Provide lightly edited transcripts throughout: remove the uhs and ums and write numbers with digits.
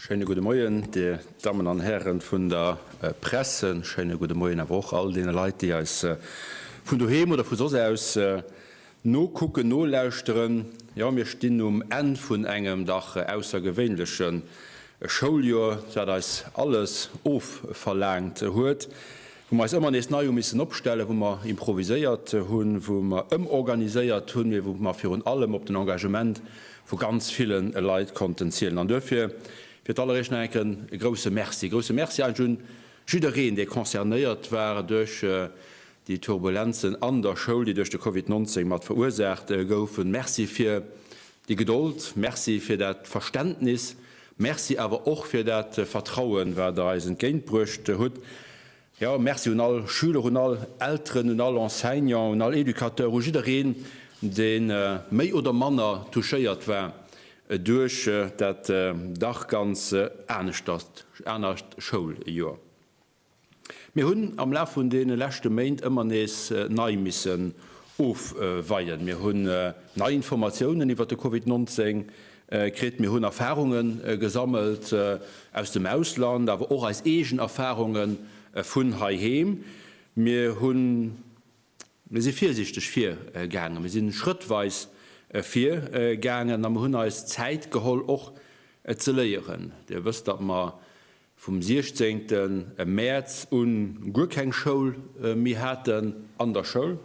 Schéine gudde Moien, Dir Dammen an Hären vun der Presse. Schéine gudde Moien awer och all deene Leit, déi eis vun doheem oder vu soss aus nokucken, nolauschteren. Jo, mir stinn um Enn vun engem dach aussergewéinleche Schouljoer, dat eis alles ofverlaangt huet, wou mer eis ëmmer nees nei hu missen opstellen, wou mer improviséiert hunn, wou mer ëmorganiséiert hunn, mee wou mer virun allem op den Engagement vu ganz ville Leit konnten zielen. An duerfir fir d'alleréischt nach eng Kéier e grouse Merci, e grouse Merci eigentlech un jiddereen, dee concernéiert war duerch déi Turbulenzen an der Schoul, déi duerch de Covid 19 mat verursaacht goufen. Merci fir déi Gedold, Merci fir dat Verständnis, Merci awer och fir dat Vertrauen, wat Der eis entgéintbruecht hutt. Jo, Merci un all Schüler, un all Elteren, un all Enseignant, un all Educateur, u jiddereen, dee méi oder manner touchéiert war duerch dat dach ganz aneschtert Schouljoer. Mir hunn am Laf vun deene leschte Méint ëmmer nees nei missen ofweien. Mir hunn nei Informatiounen iwwert de Covid 19 kritt, mir hunn Erfarunge gesammelt aus dem Ausland, awer och eis eegen Erfarunge vun heiheem. Mir hunn, mir si virsiichteg virgaangen, mir si schrëttweis virgaangen a mir hunn eis Zäit geholl och ze léieren. Dir wësst, datt mer vum 16 Mäerz un guer keng Schoul méi haten an der Schoul.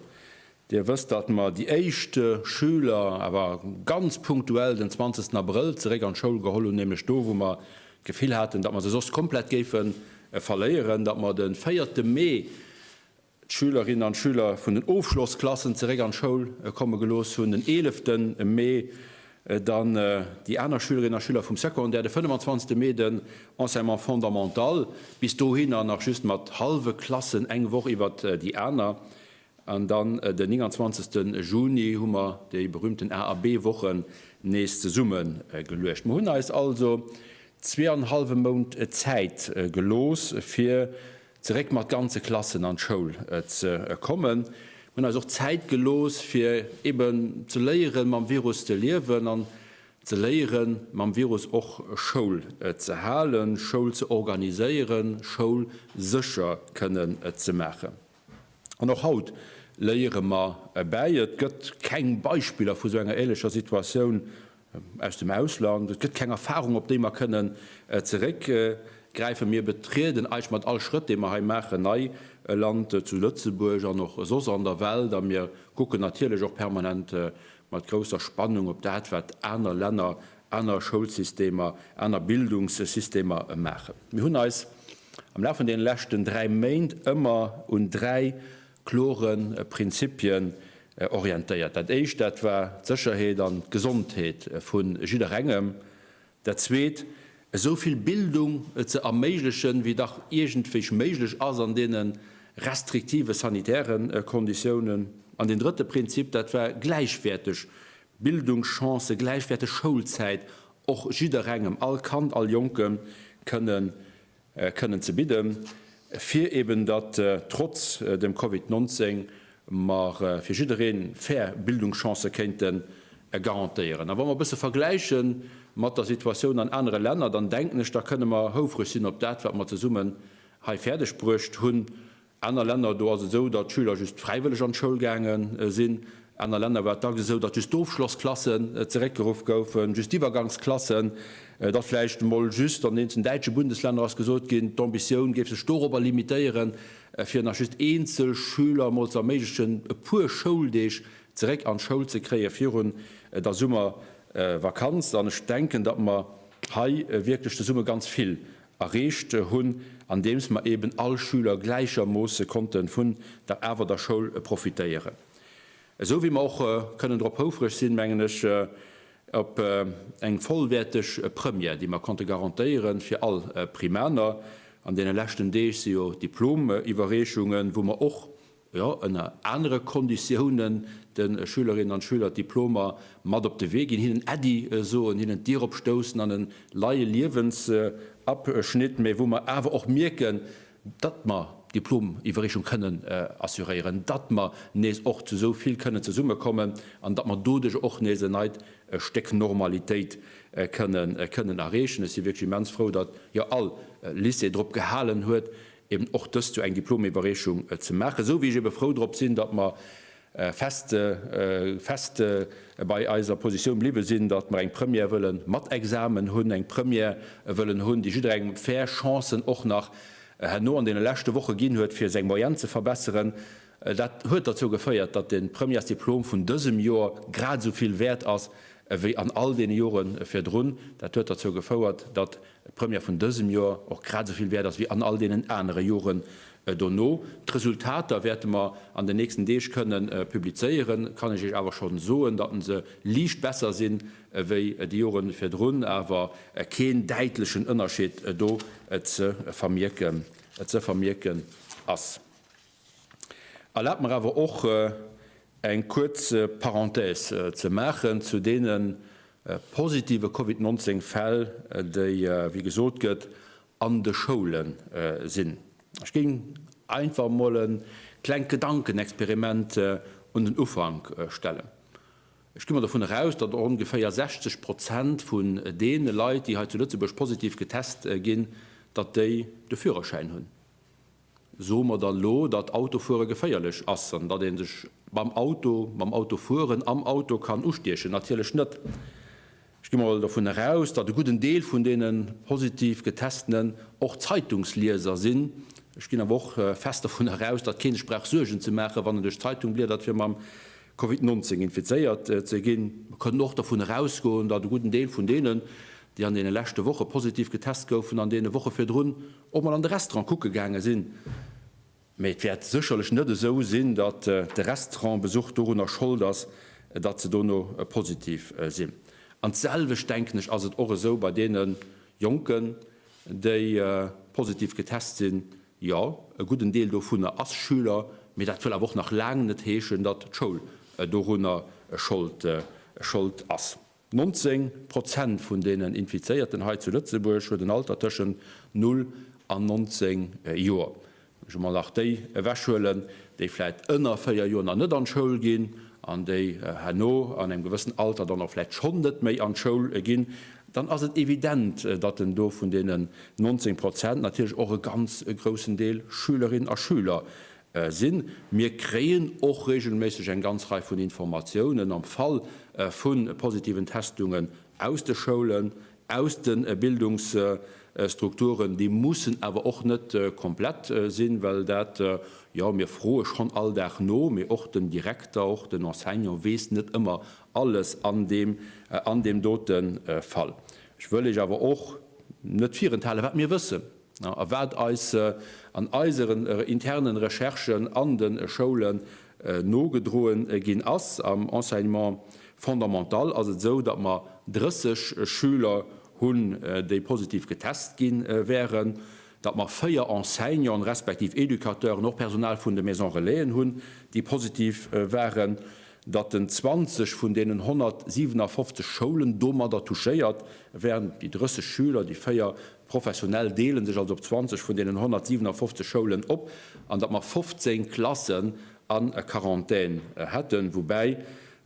Dir wësst, datt mer déi éischt Schüler awer ganz punktuell den 20 Abrëll zeréck an d'Schoul geholl hunn, nämlech do wou mer d'Gefill haten, datt mer se soss komplett géife verléieren, datt mer de 4 Mee d'Schülerinnen an d'Schüler vun den Ofschlossklassen zeréck an d'Schoul komme gelooss hunn, den 11 Mee dann déi aner Schülerinnen a Schüler vum Secondaire, de 25 Mee den Enseignement fondamental, bis dohinner nach just mat hallwe Klassen, eng Woch iwwert déi aner, an dann den 29 Juni hu mer déi berühmten A a B-Wochen nees zesumme geluecht. Mer hunn eis also zweeanenhallwe Mount Zäit gelooss, fir zeréck mat ganze Klassen an d'Schoul ze kommen. Mir hunn eis och Zäit gelooss, fir eben ze léieren, mam Virus ze liewen an ze léieren, mam Virus och Schoul ze halen, Schoul ze organiséieren, Schoul sécher kënnen ze maachen. An och haut léiere mer bäi. Et gëtt keng Beispiller vu sou enger ähnlecher Situatioun aus dem Ausland. Et gëtt keng Erfahrung, op déi mer kënnen zeréckgräifen. Mir betrieden eigentlech mat all Schrëtt, dee mer hei maachen, nei Land zu Lëtzebuerg an och soss an der Welt. A mir kucken natierlech och permanent mat grousser Spannung op dat, wat aner Länner, aner Schoulsystemer, aner Bildungssystemer maachen. Mir hunn eis am Laf vun deene leschten 3 Méint ëmmer un 3 klore Prinzipien orientéiert. Dat éischt, dat war d'Sécherheet an d'Gesondheet vu jidderengem. Dat zweet, esou vill Bildung ze erméiglechen, wéi dach iergendwéi méiglech ass an deene restriktive sanitäre Konditiounen. An deen drëtte Prinzip, dat war gläichwäerteg Bildungschancë, gläichwäerteg Schoulzäit och jidderengem, all Kand, all Jonkem kënnen kënnen ze bidden, fir eben datt trotz dem Covid 19 mer fir jidderee fair Bildungschancë kéinte garantéieren. A wa mer e bësse vergläiche mat der Situatioun an anere Länner, dann denken ech, da kënne mer houfreg sinn op dat, wat mer zesummen hei fäerdeg bruecht hunn. Aner Länner, do ass et esou, datt d'Schüler just fräiwëlleg an d'Schoul gaange sinn. Aner Länner war et dacks esou, datt just d'Ofschlossklassen zeréckgeruff goufen, just d'Iwwergangsklassen, datt vläicht emol just an eenzelnen däitsche Bundesländer ass gesot ginn, d'Ambitioun géif sech dorobber limitéieren, fir nach just eenzel Schüler emol ze erméiglechen, e puer Schouldeeg zeréck an d'Schoul ze kréie virun der Summervakanz. An ech denken, datt mer hei wierklech zesumme ganz vill erreecht hunn, andeems mer eben all Schüler gläichermoosse konnte vun der awer der Schoul profitéieren. Esou wéi mer och kënnen drop houfreg sinn, mengen ech, op eng vollwäerteg Première, déi mer konnte garantéiere fir all Primaner. An deene leschten Deeg si jo d'Diplomiwwerreechungen, wou mer och jo, ënner anere Konditiounen de Schülerinnen an Schüler d'Diplomer mat op de Wee ginn, hinnen Äddi soen, hinnen d'Dier opstoussen an en leie Liewensabschnitt, mä wou mer awer och mierken, datt mer. d'Diplomiwwerreechung kënnen assuréieren, datt mer nees och zu esou vill kënnen zesummekommen an datt mer doduerch och nees en neit Stéck Normalitéit kënnen erreechen. Ech si wierklech immens frou, datt jo all Lycée drop gehalen huet, eben och dëst Joer eng Diplomiwwerreechung ze maachen, esou wéi ech ebe frou drop sinn, datt mer fest fest bei eiser Positioun bliwwe sinn, datt mer eng Première wëlle mat Examen hunn, eng Première wëllen hunn, déi jidderengem fair Chancen och nach herno an deene leschte Woche ginn huet, fir seng Moyenne ze verbesseren. Dat huet derzou geféiert, datt de Premièresdiplom vun dësem Joer grad esou vill wäert ass wéi an all deene Jore virdrun. Dat huet derzou gefouert, datt d'Première vun dësem Joer och grad esou vill wäert ass wéi an all deenen anere Joren dono. D'Resultater wäerte mer an den nächsten Deeg kënne publizéieren. Kann ech Iech awer schonn soen, datt se liicht besser sinn wéi déi Jore virdrun, awer keen däitlechen Ënnerscheed do ze vermierken ze vermierken ass. Erlaabt mer awer och eng kuerz Parenthèse ze maachen zu deene positive Covid 19 Fäll, déi, wéi gesot gëtt, an de Schoule sinn. Ech géing einfach emol e klengt Gedankenexperiment un den Ufank stellen. Ech gi mol dovun eraus, datt ongeféier 60 Prozent vun deene Leit, déi hei zu Lëtzebuerg positiv getest ginn, datt déi de Führerschäin hunn. Soe mer dann elo, datt Autofuere geféierlech ass an datt ee sech beim Auto, mam Autofueren, am Auto kann ustiechen? Natierlech net. Ech gi mol dovun eraus, datt e gudden Deel vun deene positiv Getestenen och Zeitungslieser sinn. Ech ginn awer och fest dovun eraus, datt kee sech brauch Suergen ze maachen, wann en duerch d'Zeitung bliedert, fir mam Covid 19 infizéiert ze ginn. Mer kënnen och dovun erausgoen, datt e gudden Deel vun deenen, déi an deene leschte Woche positiv getest goufen, an deene Woche virdrun och mol an de Restaurant kucke gaange sinn. Mee et wäert sécherlech net esou sinn, datt de Restaurantbesuch dorunner Schold ass, datt se dono positiv sinn. An d'selwecht, denken ech, ass et och esou bei deene Jonken, déi positiv getest sinn. Jo, e gudden Deel dovunner ass Schüler, mee dat wëll awer och nach laang net heeschen, datt d'Schoul dorunner Schold ass. 19 Prozent vun deenen Infizéierten hei zu Lëtzebuerg huet en Alter tëschent 0 an 19 Joer. Ech emol nach déi ewechhuelen, déi vläit ënner 4 Joer nach net an d'Schoul ginn an déi herno an engem gewëssen Alter dann och vläit schonn net méi an d'Schoul ginn, dann ass et evident, datt en do vun deenen 19 Prozent natierlech och e ganz groussen Deel Schülerinnen a Schüler Sinn. Mir kréien och regelméisseg eng ganz Rei vun Informatiounen am Fall vu positiven Testungen aus de Schoulen, aus de Bildungsstrukturen. Déi mussen awer och net komplett sinn, well dat, jo, mir froe schonn all Dag no, mee och den Direkter, och den Enseignant weess net ëmmer alles an deem, an deem dote Fall. Ech wëll Iech awer och net virenthalen, wat mir wëssen. A wat eis an eiseren internen Recherchen an de Schoulen nogedroen ginn ass, am Enseignement fondamental ass et esou, datt mer 30 Schüler hunn, déi positiv getest gi wären, datt mer 4 Enseignanten respektiv Educateuren, och Personal vun de Maisons Relaisen hunn, déi positiv waren, datt den 20 vun deenen 157 Schoulen domadder touchéiert wären, déi 30 Schüler, déi 4 Professionell deele sech also op 20 vun deenen 157 Schoulen op, an datt mer 15 Klassen a Quarantän hätten. Woubäi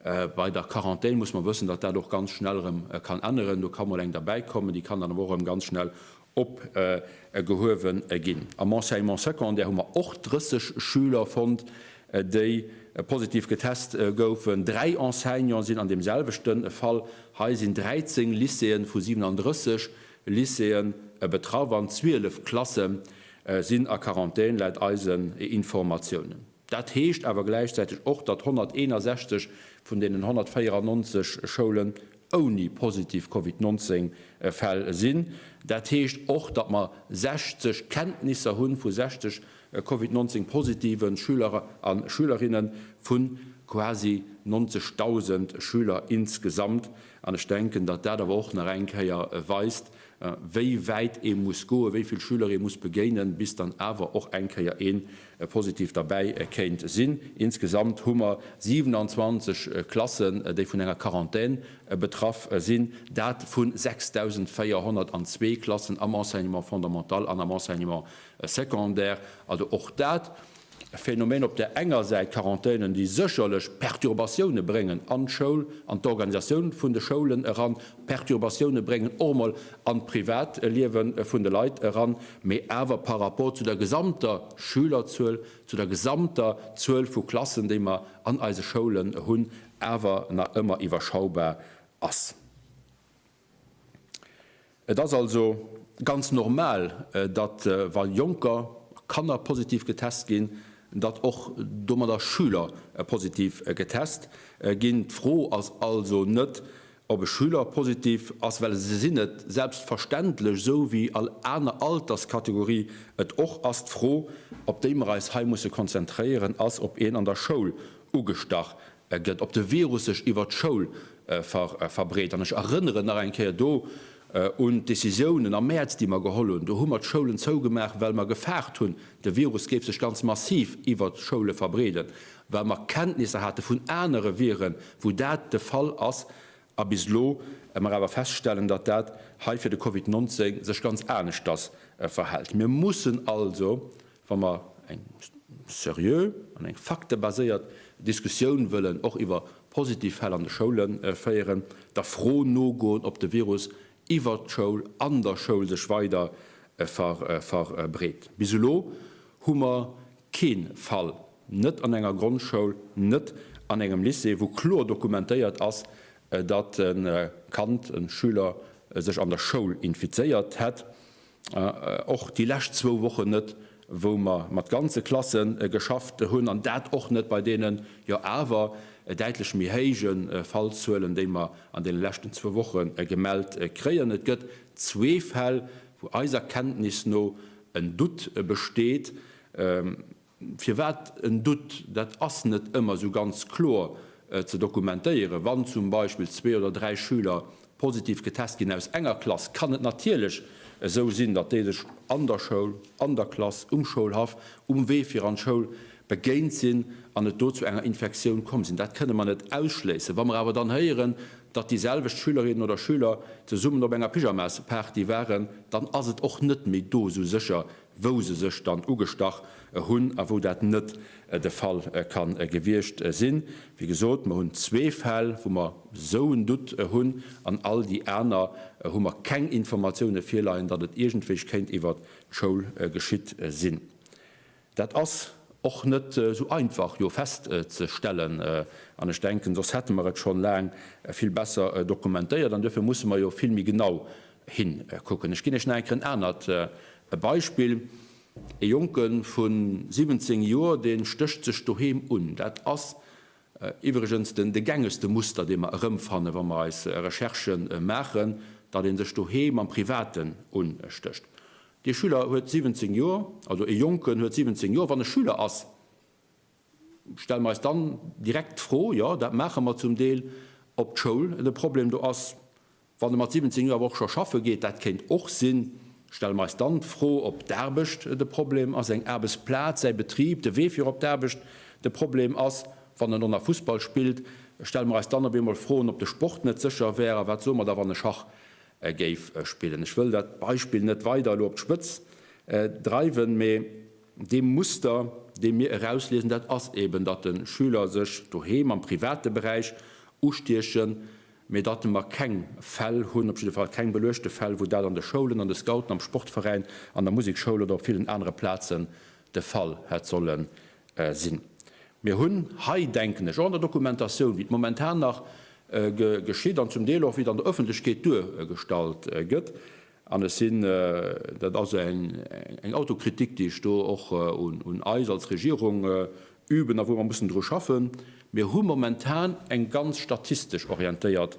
bei der Quarantän muss mer wëssen, datt dat och ganz schnell erëm kann änneren. Do ka mol eng derbäikommen, déi kann dann awer och erëm ganz schnell opgehuewe ginn. Am Enseignement secondaire hu mer och 30 Schüler fonnt, déi positiv getest goufen. Dräi Enseignante sinn an deem selwechte Fall. Hei sinn 13 Lycéeë vu 37 Lycéeën betraff an 12 Klasse sinn a Quarantän, laut eisen Informatiounen. Dat heescht awer gläichzäiteg och, datt 161 vun deenen 194 Schoulen ouni positiv Covid 19 Fäll sinn. Dat heescht och, datt mer 60 Kenntnisser hunn vu 60 Covid 19 positive Schüler a Schülerinne vu quasi 90.000 Schüler insgesamt. An ech denken, datt dat awer och nach eng Kéier weist, wéi wäit ee muss goen, wéi vill Schüler ee muss begéinen, bis dann awer och eng Kéier ee positiv derbäi kéint sinn. Insgesamt hu mer 27 Klassen, déi vun enger Quarantän betraff sinn, dat vu 6.402 Klassen am Enseignement fondamental an am Enseignement secondaire. Also och dat Phänomen op där enger Säit Quarantänen, déi sécherlech Perturbatioune bréngen an d'Schoul, an d'Organisatioun vun de Schoulen eran, Perturbatioune bréngen och emol an d'Privatliewe vun de Leit eran, mee awer par rapport zu der gesamter Schülerzuel, zu der gesamter Zuel vu Klassen, déi mer an eise Schoulen hunn, awer nach ëmmer iwwerschaubar ass. Et ass also ganz normal, datt wa Jonker, Kanner positiv getest ginn, datt och domadder Schüler positiv getest ginn. D'Fro ass also net, ob e Schüler positiv ass, well se sinn et selbstverständlech, esou wéi all aner Alterskategorie et och ass. D'Fro, op déi mer eis hei musse konzentréieren, ass, ob een an der Schoul ugestach gëtt, ob de Virus sech iwwert d'Schoul verbreet. An ech erënneren nach eng Kéier do un d'Décisiounen am Mäerz, déi mer geholl hunn. Do hu mer d'Schoulen zougemaach, well mer gefaart hunn, de Virus géif sech ganz massiv iwwert d'Schoule verbreeden, well mer Kenntnisser hate vun anere Viren, wou dat de Fall ass. A bis elo mer awer feststellen, datt dat hei fir de Covid 19 sech ganz aneschters verhält. Mir mussen also, wa mer eng seriö an eng faktebaséiert Diskussioun wëllen och iwwer positiv Fäll an de Schoule féieren, der Fro nogoen, ob de Virus iwwert d'Schoul, an der Schoul sech weider verbreet. Bis elo hu mer kee Fall, net an enger Grondschoul, net an engem Lycée, wou kloer dokumentéiert ass, datt e Kand, e Schüler sech an der Schoul infizéiert hätt. Och déi lescht zwou Wochen net, wou mer mat ganze Klasse geschafft hunn, an dat och net bei deenen jo awer däitlech méi héije Fallzuelen, déi mer an deene leschten zwou Woche gemellt kréien. Et gëtt zwee Fäll, wou eiser Kenntnis no en Doute besteet. Firwat en Doute? Dat ass net ëmmer esou ganz kloer ze dokumentéieren. Wann zum Beispill zwee oder dräi Schüler positiv getest ginn aus enger Klass, kann et natierlech esou sinn, datt déi sech an der Schoul, an der Klass, um Schoulhaff, um Wee fir an d'Schoul begéint sinn an et do zu enger Infektioun komm sinn. Dat kënne mer net ausschléissen. Wa mer awer dann héieren, datt déi selwecht Schülerinnen oder Schüler zesummen op enger Pyjamasparty waren, dann ass et och net méi do esou sécher, wou se sech dann ugestach hunn a wou dat net de Fall ka gewiescht sinn. Wéi gesot, mer hunn zwee Fäll, wou mer esou en Doute hunn, an all déi aner hu mer keng Informatioune virleien, datt et iergendwéi kéint iwwert d'Schoul geschitt sinn. Dat ass och net esou einfach jo festzestellen, an ech denken, soss hätte mer et schonn laang vill besser dokumentéiert, an duerfir musse mer jo vill méi genau hinkucken. Ech ginn Iech nach eng Kéier en anert Beispill, E Jonke vu 17 Joer, dee stécht sech doheem un. Dat ass iwwregens den de gängegste Muster, dee mer erëmfannen, wa mer eis Recherchë maachen, datt ee sech doheem am Privaten unstécht. Dee Schüler huet 17 Joer, also e Jonken huet 17 Joer. Wann e Schüler ass, stelle mer eis dann direkt d'Fro, jo, dat maache mer zum Deel, ob d'Schoul de Problem do ass. Wann e mat 17 Joer awer och scho schaffe geet, dat kéint och sinn, stelle mer eis dann d'Fro, ob d'Aarbecht de Problem ass, eng Aarbechtsplaz, säi Betrib, de Wee fir op d'Aarbecht de Problem ass. Wann en och nach Fussball spillt, stelle mer eis dann op eemol Froen, ob de Sport net sécher wär a wat soe mer da, wann e Schach géif spillen. Ech wëll dat Beispill net weider elo op d'Spëtz dreiwen, mee dee Muster, dee mir erausliesen, dat ass eben, datt de Schüler sech doheem am private Beräich ustiechen, mee datt mer keng Fäll hunn, op jidde Fall keng beluechte Fäll, wou dat an de Schoulen, an de Scouten, am Sportveräin, an der Musekschoul oder op villen anere Plazen de Fall hätt solle sinn. Mir hunn hei, denken ech, och an der Dokumentatioun, wéi et momentan nach geschitt an zum Deel och wéi et an der Öffentlechkeet duergestallt gëtt, an ech sinn, dat ass eng Autokritik, déi ech do och un eis als Regierung üben a wou mer mussen dru schaffen, mir hu momentan eng ganz statistesch orientéiert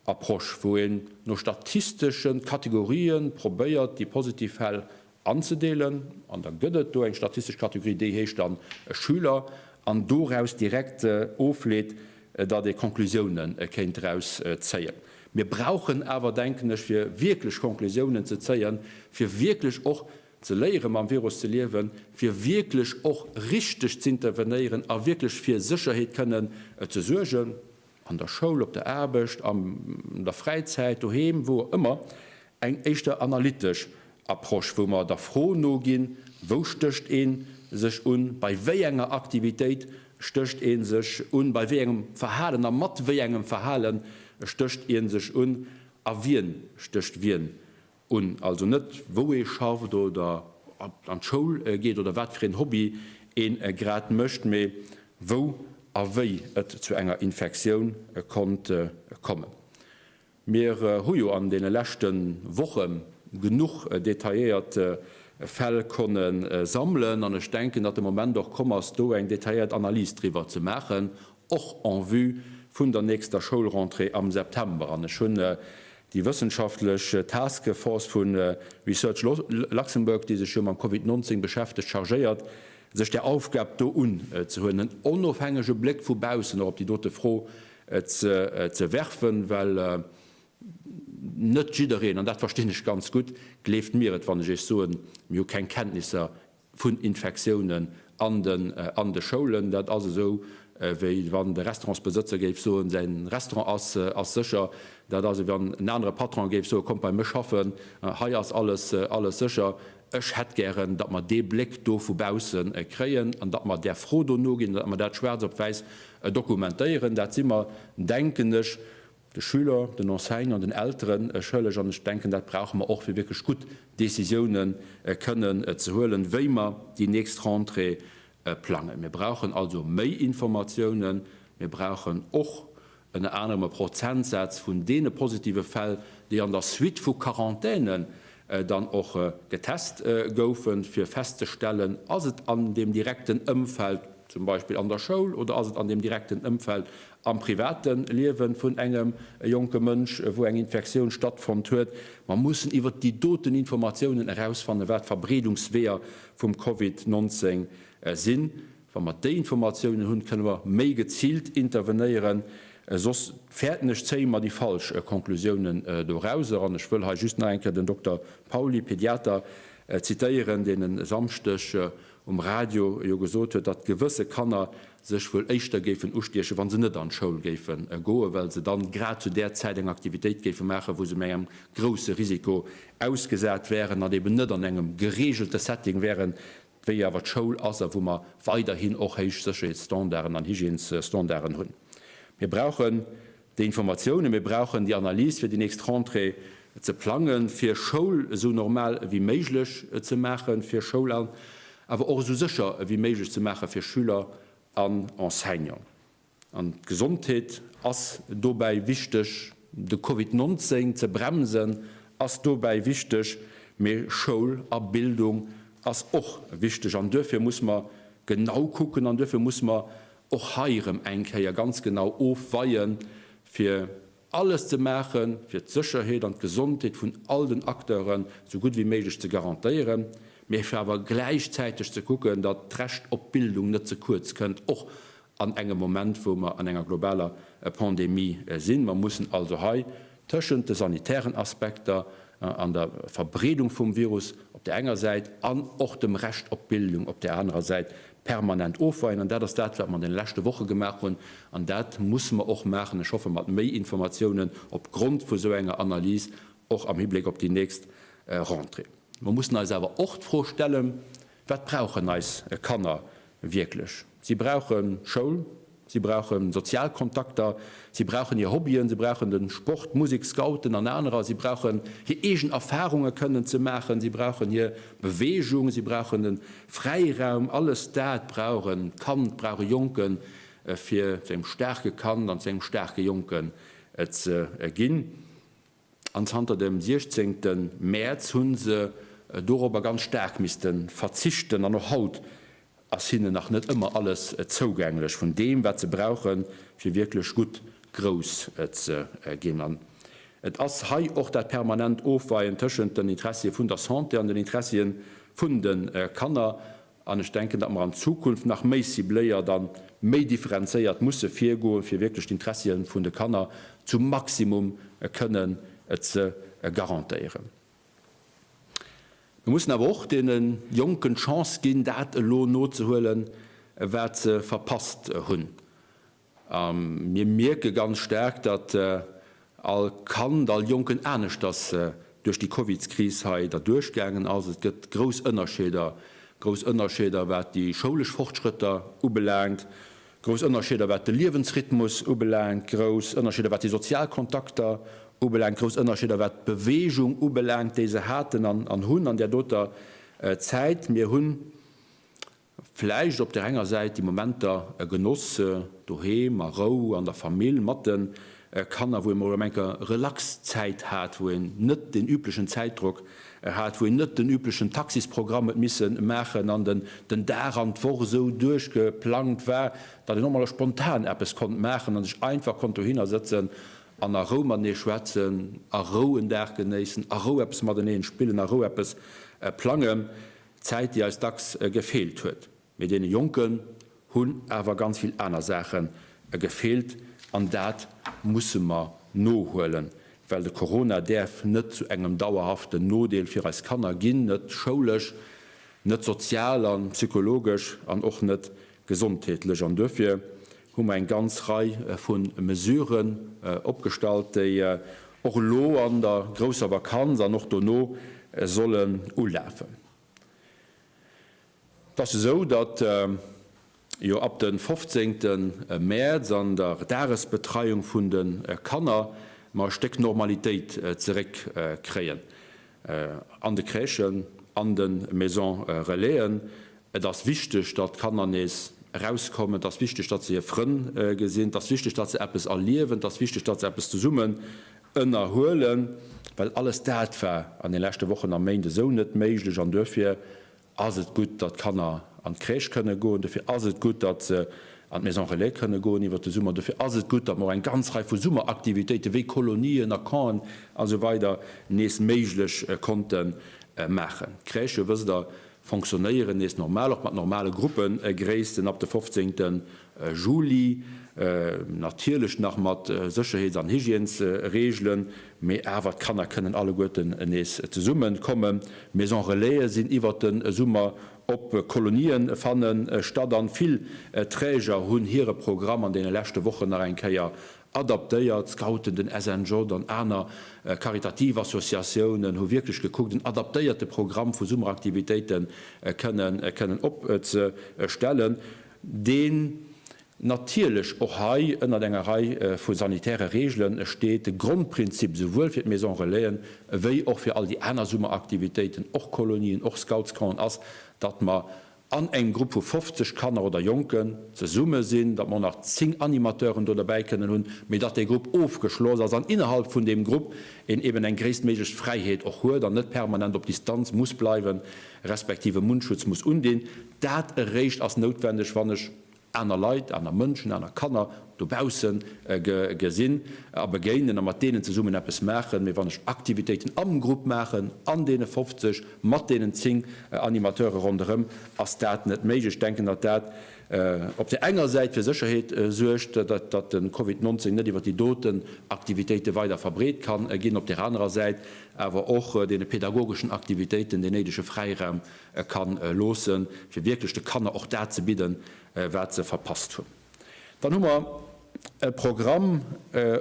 Approche, wou een no statistesche Kategorië probéiert, déi positiv Fäll anzedeelen, an da gëtt et do eng statistesch Kategorie, déi heescht dann Schüler, an doraus direkt ofleet, datt ee Conclusiounen kéint draus zéien. Mir brauchen awer, denken ech, fir wierklech Konklusiounen ze zéien, fir wierklech och ze léiere mam Virus ze liewen, fir wierklech och richteg z'intervenéieren a wierklech fir Sécherheet kënnen ze suergen, an der Schoul, op der Aarbecht, an der Fräizäit, doheem, wou ëmmer, eng éischter analytesch Approche, wou mer der Fro noginn, Wou stécht ee sech un? Bei wéi enger Aktivitéit stécht ee sech un? Bei wéi engem Verhalen a mat wéi engem Verhale stécht ee sech un? A wien stécht wien un? Also net wou ee schafft oder an d'Schoul geet oder wat fir een Hobby ee grad mécht, mee wou a wéi et zu enger Infektioun konnt kommen. Mir hu jo an deene leschte Woche genuch detailléiert Fäll konne sammelen an ech denken, datt de Moment och komm ass, do eng detailléiert Analys driwwer ze maachen, och en vue vun der nächster Schoulrentrée am September. An ech hunn déi wëssenschaftlech Task Force vu Research Luxembourg, déi sech jo mam Covid 19 beschäftegt, chargéiert, sech där Aufgab do unzehuelen, en onofhängege Bléck vu baussen och op déi dote Fro ze werfen, well net jiddereen, an dat verstinn ech ganz gutt, gleeft mir et, wann ech Iech soen, mir hu keng Kenntnisser vun Infektiounen an de Schoulen. Dat ass esou, wéi wann de Restaurantsbesëtzer géif soen, säi Restaurant ass sécher. Dat ass, wéi wann en anere Patron géif soen, kommt bei mech schaffen, hei ass alles sécher. Ech hätt gären, datt mer dee Bléck do vu bausse kréien an datt mer där Fro do noginn, datt mer dat schwaarz op wäiss dokumentéieren. Dat si mer, denken ech, de Schüler, den Enseignanten, den Eltere schëlleg. An ech denken, dat brauche mer och, fir wierklech gutt Décisiounen kënnen ze huelen, wéi mer déi nächst Rentrée plangen. Mir brauchen also méi Informatiounen. Mir brauchen och ënner anerem e Prozentsaz vun deene positive Fäll, déi an der Suite vu Quarantänen dann och getest goufen, fir festzestellen, ass et an deem direkten Ëmfeld, zum Beispill an der Schoul, oder ass et an deem direkten Ëmfeld am private Liewe vun engem jonke Mënsch, wou eng Infektioun stattfonnt huet. Mer mussen iwwert déi doten Informatiounen erausfannen, wat d'Verbreedungsweeër vum Covid 19 sinn. Wa mer déi Informatiounen hunn, kënne mer méi geziilt intervenéieren. Soss fäerten ech, zéie mer déi falsch Konklusiounen dorauser. An ech wëll hei just nach eng Kéier den Dokter Pauly, Pediater, zitéieren, deen e Samschdeg um Radio jo gesot huet, datt gewësse Kanner sech wuel éischter géifen ustiechen, wa se net an d'Schoul géife goen, well se dann grad zu där Zäit eng Aktivitéit géife maachen, wou se méi engem grousse Risiko ausgesat wären an eben net an engem geregelte Setting wären, wéi awer d'Schoul ass a wou mer weiderhin och héich Sécherheetsstandarden an Hygiènesstandarden hunn. Mir brauchen déi Informatiounen, mir brauchen déi Analys, fir déi nächst Rentrée ze plangen, fir Schoul esou normal ewéi méiglech ze maachen, fir Schoul an awer och esou sécher ewéi méiglech ze maache fir Schüler an Enseignant. An d'Gesondheet ass dobäi wichteg, de Covid 19 ze bremsen ass dobäi wichteg, mee Schoul a Bildung ass och wichteg. An duerfir muss mer genau kucken an duerfir muss mer och hei erëm eng Kéier ganz genau ofweien, fir alles ze maachen, fir d'Sécherheet an d'Gesondheet vun all den Acteuren esou gutt wéi méiglech ze garantéieren, mee fir awer gläichzäiteg ze kucken, datt d'Recht op Bildung net ze kuerz kënnt, och an engem Moment, wou mer an enger globaler Pandemie sinn. Mer mussen also hei tëschent de sanitären Aspekter an der Verbreedung vum Virus op där enger Säit an och dem Recht op Bildung op där anerer Säit permanent ofweien. An dat ass dat, wat mer an deene leschte Woche gemaach hunn. An dat musse mer och maachen, ech hoffe mat méi Informatiounen opgrond vu sou enger Analys, och am Hibléck op déi nächst Rentrée. Mer mussen eis awer och d'Fro stellen, Wat brauchen eis Kanner wierklech? Si brauche Schoul, si brauche sozial Kontakter, si brauchen hir Hobbyen, si brauchen de Sport, Musek, Scouten an anerer, si brauchen hir eegen Erfarunge kënnen ze maachen, si brauchen hir Beweegung, si brauchen de Fräiraum. Alles dat brauch e Kand, brauch e Jonken, fir zu engem staarke Kand an zu engem staarke Jonken ze ginn. An zanter dem 16 Mäerz hu se dorobber ganz staark misste verzichten. An och haut ass hinnen nach net ëmmer alles zougänglech vun deem, wat se brauchen, fir wierklech gutt grouss ze ginn. An et ass hei och dat permanent Ofweien tëschent den Interessie vun der Santé an den Interessie vun de Kanner. An ech denken, datt mer an Zukunft nach méi cibléiert a méi differenzéiert musse virgoen, fir wierklech d'Interessie vun de Kanner zum Maximum kënnen ze garantéieren. Mir mussen awer och deene Jonken d'Chance ginn, dat elo nozehuelen, wat se verpasst hunn. A mir mierke ganz staark, datt all Kand, all Jonken aneschters duerch déi Covidskris hei derduerch gaangen ass. Et gëtt grouss Ënnerscheeder, grouss Ënnerscheeder wat déi schoulesch Fortschrëtter ubelaangt, grouss Ënnerscheeder wat de Liewensrhythmus ubelaangt, grouss Ënnerscheeder wat déi sozial Kontakter ubelaangt, grouss Ënnerscheeder wat d'Beweegung ubelaangt, déi se haten an hunn an där doter Zäit. Mir hunn Vläicht op där enger Säit déi Momenter genoss, doheem a Rou an der Famill mat de Kanner, wou ee mol erëm eng Kéier relax Zäit hat, wou een net deen üblechen Zäitdrock hat, wou een net den üblechen Taxisprogramm huet misse maachen an den den Dag an d'Woch esou duerchgeplangt war, datt een och mol spontan eppes konnt maachen a sech einfach konnt dohinner sëtzen an a Rou matenee schwätzen, a Rou en Dag genéissen, a Rou eppes mateneen spillen, a Rou eppes plangen. Zäit, déi eis dacks gefeelt huet. Mee deene Jonken hunn awer ganz vill aner Saache gefeelt an dat musse mer nohuelen, well de Corona däerf net zu engem dauerhaften Nodeel fir eis Kanner ginn, net schoulesch, net sozial a psychologesch an och net gesondheetlech. An duerfir hu mer eng ganz Rei vu Mesuren opgestallt, déi och elo an der grousser Vakanz an och dono sollen ulafen. Et ass esou, datt jo ab de 15. Mäerz an der Dagesbetreiung vun de Kanner mer e Stéck Normalitéit zeréckkréien an de Crèchen, an de Maisons Relaisen. Et ass wichteg, datt d'Kanner nees erauskommen. Et ass wichteg, datt se hir Frënn gesinn. Et ass wichteg, datt se eppes erliewen. Et ass wichteg, datt se eppes zesummen ënnerhuelen, well alles dat war an de leschte Wochen a Méint esou net méiglech. An duerfir ass et gutt, datt d'Kanner an d'Crèche kënne goen. Dofir ass et gutt, datt se an d'Maison Relais kënne goen iwwert de Summer. Dofir ass et gutt, datt mer och eng ganz Rei vu Summeraktivitéiten, wéi Kolonien a Campen a sou weider nees méiglech konnte maachen. D'Crèchë, wësst Der, fonctionnéieren nees normal, och mat normale Gruppegréissten ab de 15. Juli, natierlech nach mat Sécherheets an Hygiènesreegelen, mee awer d'Kanner kënnen alleguerten nees zesumme kommen. Maison Relaisen sinn iwwert de Summer op, Kolonien fanne statt an vill Träger hunn hire Programm an deene leschte Wochen nach eng Kéier Adaptéiert, d'Scouten, den SNJ an aner karitativ Associatiounen hu wierklech gekuckt, en adaptéierte Programm vu Summeraktivitéite kënnen kënnen opzestellen, deen natierlech och hei ënnert enger Rei vu sanitäre Reegele steet. De Grondprinzip esouwuel fir d'Maison Relaisen ewéi och fir all déi aner Summeraktivitéiten, och Kolonien, och Scoutscampen, ass, datt mer an engem Grupp vu 50 Kanner oder Jonken zesumme sinn, datt mer och nach 10 Animateuren do derbäi kënnen hunn, mee datt dee Grupp ofgeschloss ass an innerhalb vun deem Grupp een eben eng gréisstméiglech Fräiheet och huet an net permanent op Distanz muss bleiwen, respektiv e Mundschutz muss undinn. Dat eréischt ass noutwendeg, wann ech aner Leit, aner Mënschen, aner Kanner dobausse gesinn a begéinen a mat deenen zesummen eppes maachen. Mee wann ech Aktivitéiten am Grupp maachen, an deene 50, mat deenen 10 Animateure ronderëm, ass dat net méiglech. Ech denken, datt dat op där enger Säit fir Sécherheet suergt, datt de Covid 19 net iwwer déi doten Aktivitéite weider verbreet kann ginn, op där anerer Säit awer och deene pedagogeschen Aktivitéiten deen néidege Fräiraum ka loossen, fir wierklech de Kanner och dat ze bidden, wat se verpasst hunn. Dann hu mer e Programm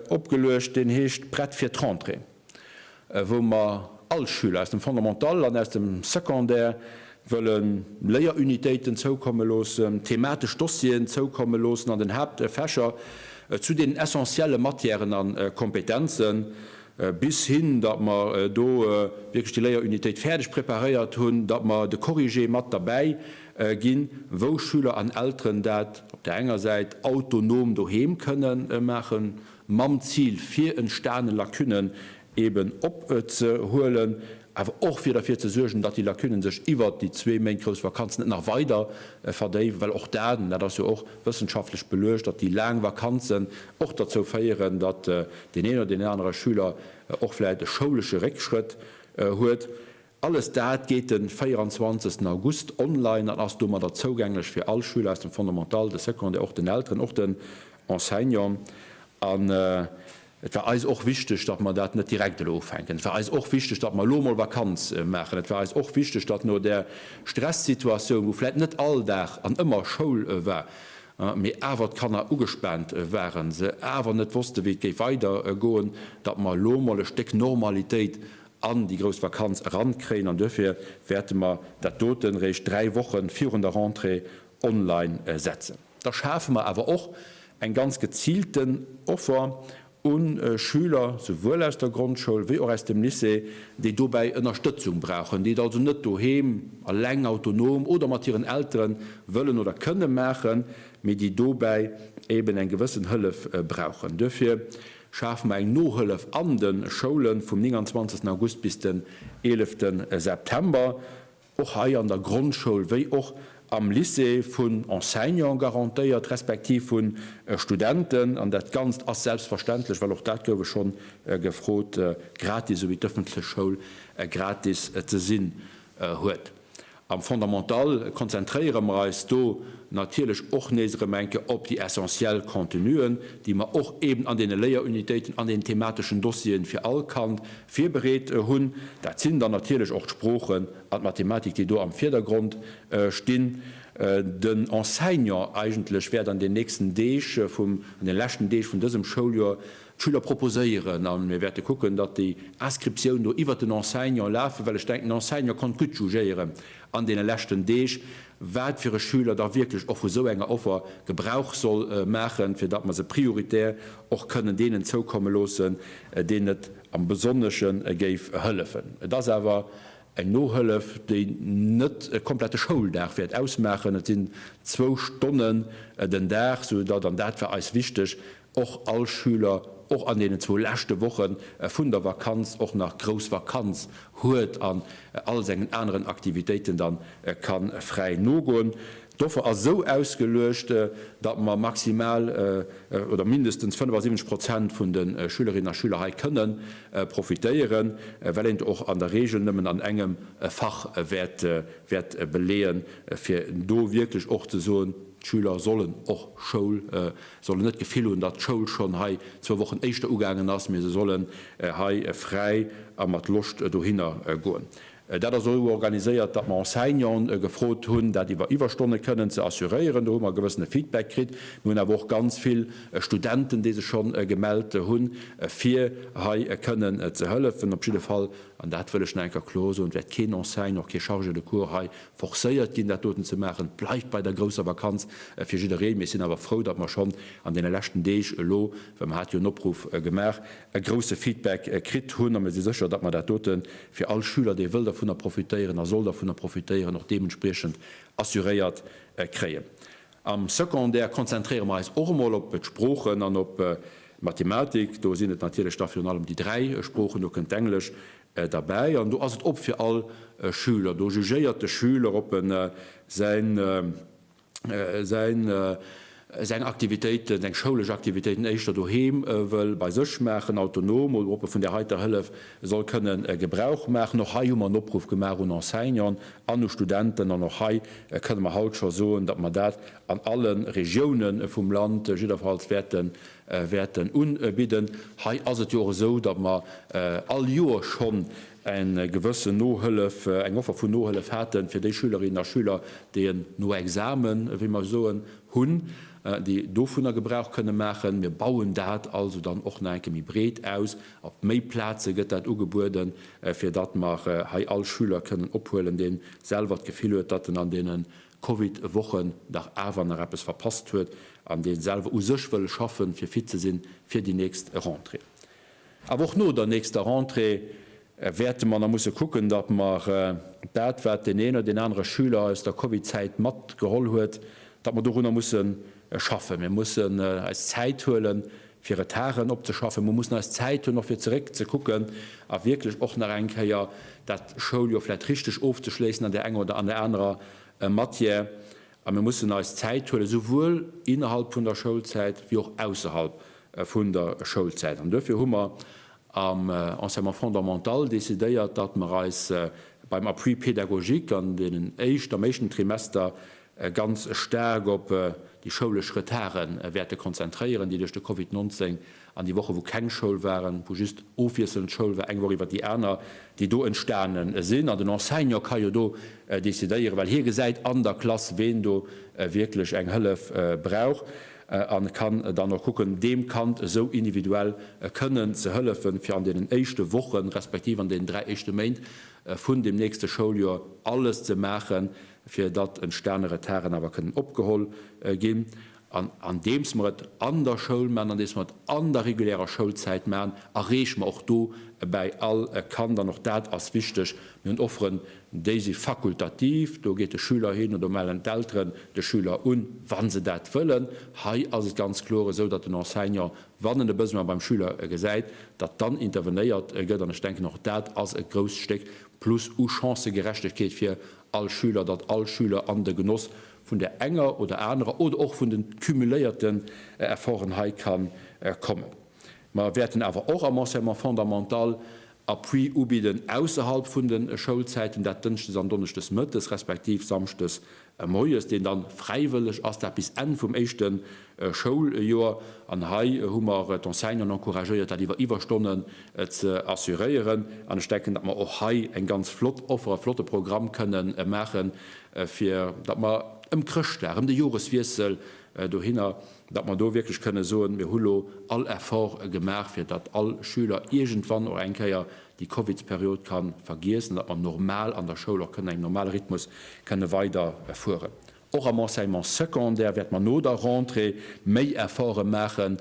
opgeluecht, deen heescht Prett fir d'Rentrée, wou mer all Schüler aus dem Fondamental an aus dem Secondaire wëlle Léierunitéiten zoukomme loossen, thematesch Dossieren zoukomme loossen an den Haaptfächer zu deenen essentielle Matièren a Kompetenzen, Bis hin, datt mer do wierklech déi Léierunitéit fäerdeg preparéiert hunn, datt mer de Corrigé mat derbäi ginn, wou Schüler an Elteren dat op där enger Säit autonom doheem kënne maachen, mam Zil fir entstane Lacunnen eeben opzehuelen, awer och fir derfir ze suergen, datt déi Lacunnen sech iwwert déi zwee Méint grouss Vakanz net nach weider verdéiwen, well och dat, an dat ass jo och wëssenschaftlech beluecht, datt déi laang Vakanzen och derzou féieren, datt deen een oder deen anere Schüler och vläicht e schoulesche Réckschrëtt huet. Alles dat geet de 24 August online an ass domadder zougänglech fir all Schüler aus dem Fondamental, de Secondaire, och den Elteren, och den Enseignanten. An et war eis och wichteg, datt mer dat net direkt elo ufänken. Et war eis och wichteg, datt mer elo emol Vakanz maachen. Et war eis och wichteg, datt no där Stressituatioun, wou vläicht net all Dag an ëmmer Schoul war, mee awer d'Kanner ugespaant waren, se awer net wosste wéi et géif weidergoen, datt mer elo emol e Stéck Normalitéit an déi grouss Vakanz erankréien. An duerfir wäerte mer dat doten eréischt 3 Woche virun der Rentrée online setzen. Da schafe mer awer och eng ganz geziilten Offer u Schüler, souwuel aus der Grondschoul wéi och aus dem Lycée, déi dobäi Ënnerstëtzung brauchen, déi et also net doheem eleng autonom oder mat hiren Eltere wëllen oder kënne maachen, mee déi dobäi eben eng gewëssen Hëllef brauchen. Duerfir schafe mer eng Nohëllef an de Schoule vum 29 August bis den 11 September. och hei an der Grondschoul wéi och am Lycée, vun Enseignante garantéiert, respektiv vu Studenten. An dat Ganzt ass selbstverständlech, well och dat gouf ech schonn gefrot, gratis, esou wéi d'ëffentlech Schoul gratis ze sinn huet. Am Fondamental konzentréiere mer eis do natierlech och nees erëm eng Kéier op déi essentiell Contenuen, déi mer och eben an deene Léierunitéiten, an den themateschen Dossieren fir all Kand virbereet hunn. Dat sinn dann natierlech och d'Sproochen an d'Mathematik, déi do am Virdergrond stinn. Den Enseignant eigentlech wäert an den nächsten Deeg vum, an den leschten Deeg vun dësem Schouljoer d'Schüler proposéieren a mir wäerte kucken, datt déi Inscriptioun do iwwert den Enseignant lafen, well ech denken, den Enseignant konnt gutt jugéieren an deene leschten Deeg, wat fir e Schüler da wierklech och vu sou enger Offer Gebrauch soll maachen, fir datt mer se prioritär och kënnen deenen zoukomme loossen, deenen et am Besonnesche géif hëllefen. Et ass awer eng Nohëllef, déi net e komplette Schouldag wäert ausmaachen. Et sinn zwou Stonnen den Dag, sou datt, an dat war eis wichteg, och all Schüler och an deenen zwou leschte Woche vun der Vakanz och nach grouss Vakanz huet an all sengen aneren Aktivitéiten dann ka fräi nogoen. D'Offer ass esou ausgeluecht, datt mer maximal oder mindestens 75 Prozent vun de Schülerinnen a Schüler hei kënne profitéieren, well een et och an der Regel nëmmen an engem Fach wäert beleeën, fir do wierklech och ze soen, d'Schüler sollen och Schoul sollen net d'Gefill hunn, datt d'Schoul schonn hei zwou Wochen éischter ugaangen ass, mee se sollen hei fräi a mat Loscht dohinner goen. Dat ass esou organiséiert, datt mer Enseignanten gefrot hunn, dat iwwer Iwwerstonne kënnen ze assuréieren. Do hu mer e gewëssene Feedback kritt. Mir hunn awer och ganz vill Studenten, déi sech schonn gemellt hunn, fir hei kënnen ze hëllefen. Op jidde Fall, an dat wëll ech nach eng Kéier kloer soen, wäert keen Enseignant, och kee Chargé de cours hei forcéiert ginn, dat doten ze maachen. Et bleift bei der grousser Vakanz fir jiddereen. Mir sinn awer frou, datt mer schonn an deene leschten Deeg elo, well mer hate jo en Opruff gemaach, e grouse Feedback kritt hunn. A mir si sécher, datt mer dat dote fir all Schüler, dee wëll dervunner profitéieren a soll dervunner profitéieren, och deementspriechend assuréiert kréien. Am Secondaire konzentréiere mer eis och emol op d'Sproochen an op d'Mathematik. Do sinn et natierlech da virun allem déi 3 Sproochen, do kënnt d'Englesch derbäi an do ass et op fir all Schüler. Do jugéiert de Schüler, ob en säin, säin, seng Aktivitéiten, seng schoulesch Aktivitéiten éischter doheem wëll bei sech maachen, autonom, oder ob e vun där heiter Hëllef soll kënnen Gebrauch maachen. Och hei hu mer en Opruff gemaach un Enseignanten an u Studenten an och hei kënne mer haut scho soen, datt mer dat an alle Regiounen vum Land jiddwerfalls wäerten wäerten unbidden. Hei ass et jo och esou, datt mer all Joer schonn eng gewëssen Nohëllef, eng Offer vun Nohëllef haten, fir déi Schülerinnen a Schüler, déi en Noexamen, wéi mer soen, hunn, déi dovunner Gebrauch kënne maachen. Mir bauen dat also dann och nach eng Kéier méi breet aus. Op méi Plaze gëtt dat ugebueden, fir datt mer hei all Schüler kënnen ophuelen, dee selwer d'Gefill huet, datt en an deene Covid-Wochen dach awer nach eppes verpasst huet an dee selwer u sech wëll schaffen, fir fit ze sinn fir déi nächst Rentrée. Awer och no der nächster Rentrée wäerte mer nach musse kucken, datt mer dat, wat deen een oder deen anere Schüler aus der Covid-Zäit matgeholl huet, datt mer dorunner musse schaffen. Mir mussen eis Zäit huelen, fir Retarden opzeschaffen. Mer mussen eis Zäit hunn, och fir zeréckzekucken a wierklech och nach eng Kéier dat Schouljoer vläicht richteg ofzeschléissen an där enger oder an där anerer Matière. A mir mussen eis Zäit huelen, souwuel innerhalb vun der Schoulzäit wéi och ausserhalb vun der Schoulzäit. An duerfir hu mer am Enseignement fondamental decidéiert, datt mer eis. beim Appui pédagogique an deenen éischt, am éischten Trimester ganz staark op déi schoulesch Retarde wäerte konzentréieren, déi duerch de Covid 19 an déi Woche wou keng Schoul waren, wou just ofwiesselnd Schoul war, eng Woch iwwer déi aner, déi do entstane sinn. An den Enseignant ka jo do decidéieren, well hie gesäit an der Klass, ween do wierklech eng Hëllef brauch a kann dann och kucken, deem Kand esou individuell kënnen ze hëllefen, fir an deenen éischte Wochen, respektiv an deenen 3 éischte Méint vun deem nächste Schouljoer alles ze maachen, fir datt entstane Retarden awer kënnen opgeholl ginn. An andeems mer et an der Schoul maachen, andeems mer et an der regulärer Schoulzäit maachen, erreeche mer och do bäi all Kand, an och dat ass wichteg, mir hunn Offeren, déi si fakultativ, do geet de Schüler hin oder do mellen d'Elteren de Schüler un, wa se dat wëllen. Hei ass et ganz kloer esou, datt den Enseignant, wann en e Besoin beim Schüler gesäit, datt dann intervenéiert gëtt. An ech denken, och dat ass e grousst Stéck Plus u Chancëgerechtegkeet fir all Schüler, datt all Schüler an de Genoss vun där enger oder anerer oder och vun de cumuléierten Efforten hei ka kommen. Mer wäerten awer och am Enseignement fondamental Appui ubidden ausserhalb vun de Schoulzäiten, dat dënschdes an donneschdes mëttes respektiv samschdes moies, deen dann fräiwëlleg ass, dat bis Enn vum éischte Schouljoer. An hei hu mer d'Enseignanten encouragéiert, dat iwwer Iwwerstonnen ze assuréieren. An ech denken, datt mer och hei eng ganz flott Offer, e flotte Programm kënnen maachen, fir datt mer ëm Chrëschtdag, ëm de Joreswiessel dohinner, datt mer do wierklech kënne soen, mir hu lo all Effort gemaach, fir datt all Schüler iergendwann och eng Kéier déi Covidsperiod ka vergiessen, datt mer normal an der Schoul och kënnen engem normale Rhythmus kënne weiderfueren. Och am Enseignement secondaire wäerte mer no der Rentrée méi Efforte maachen,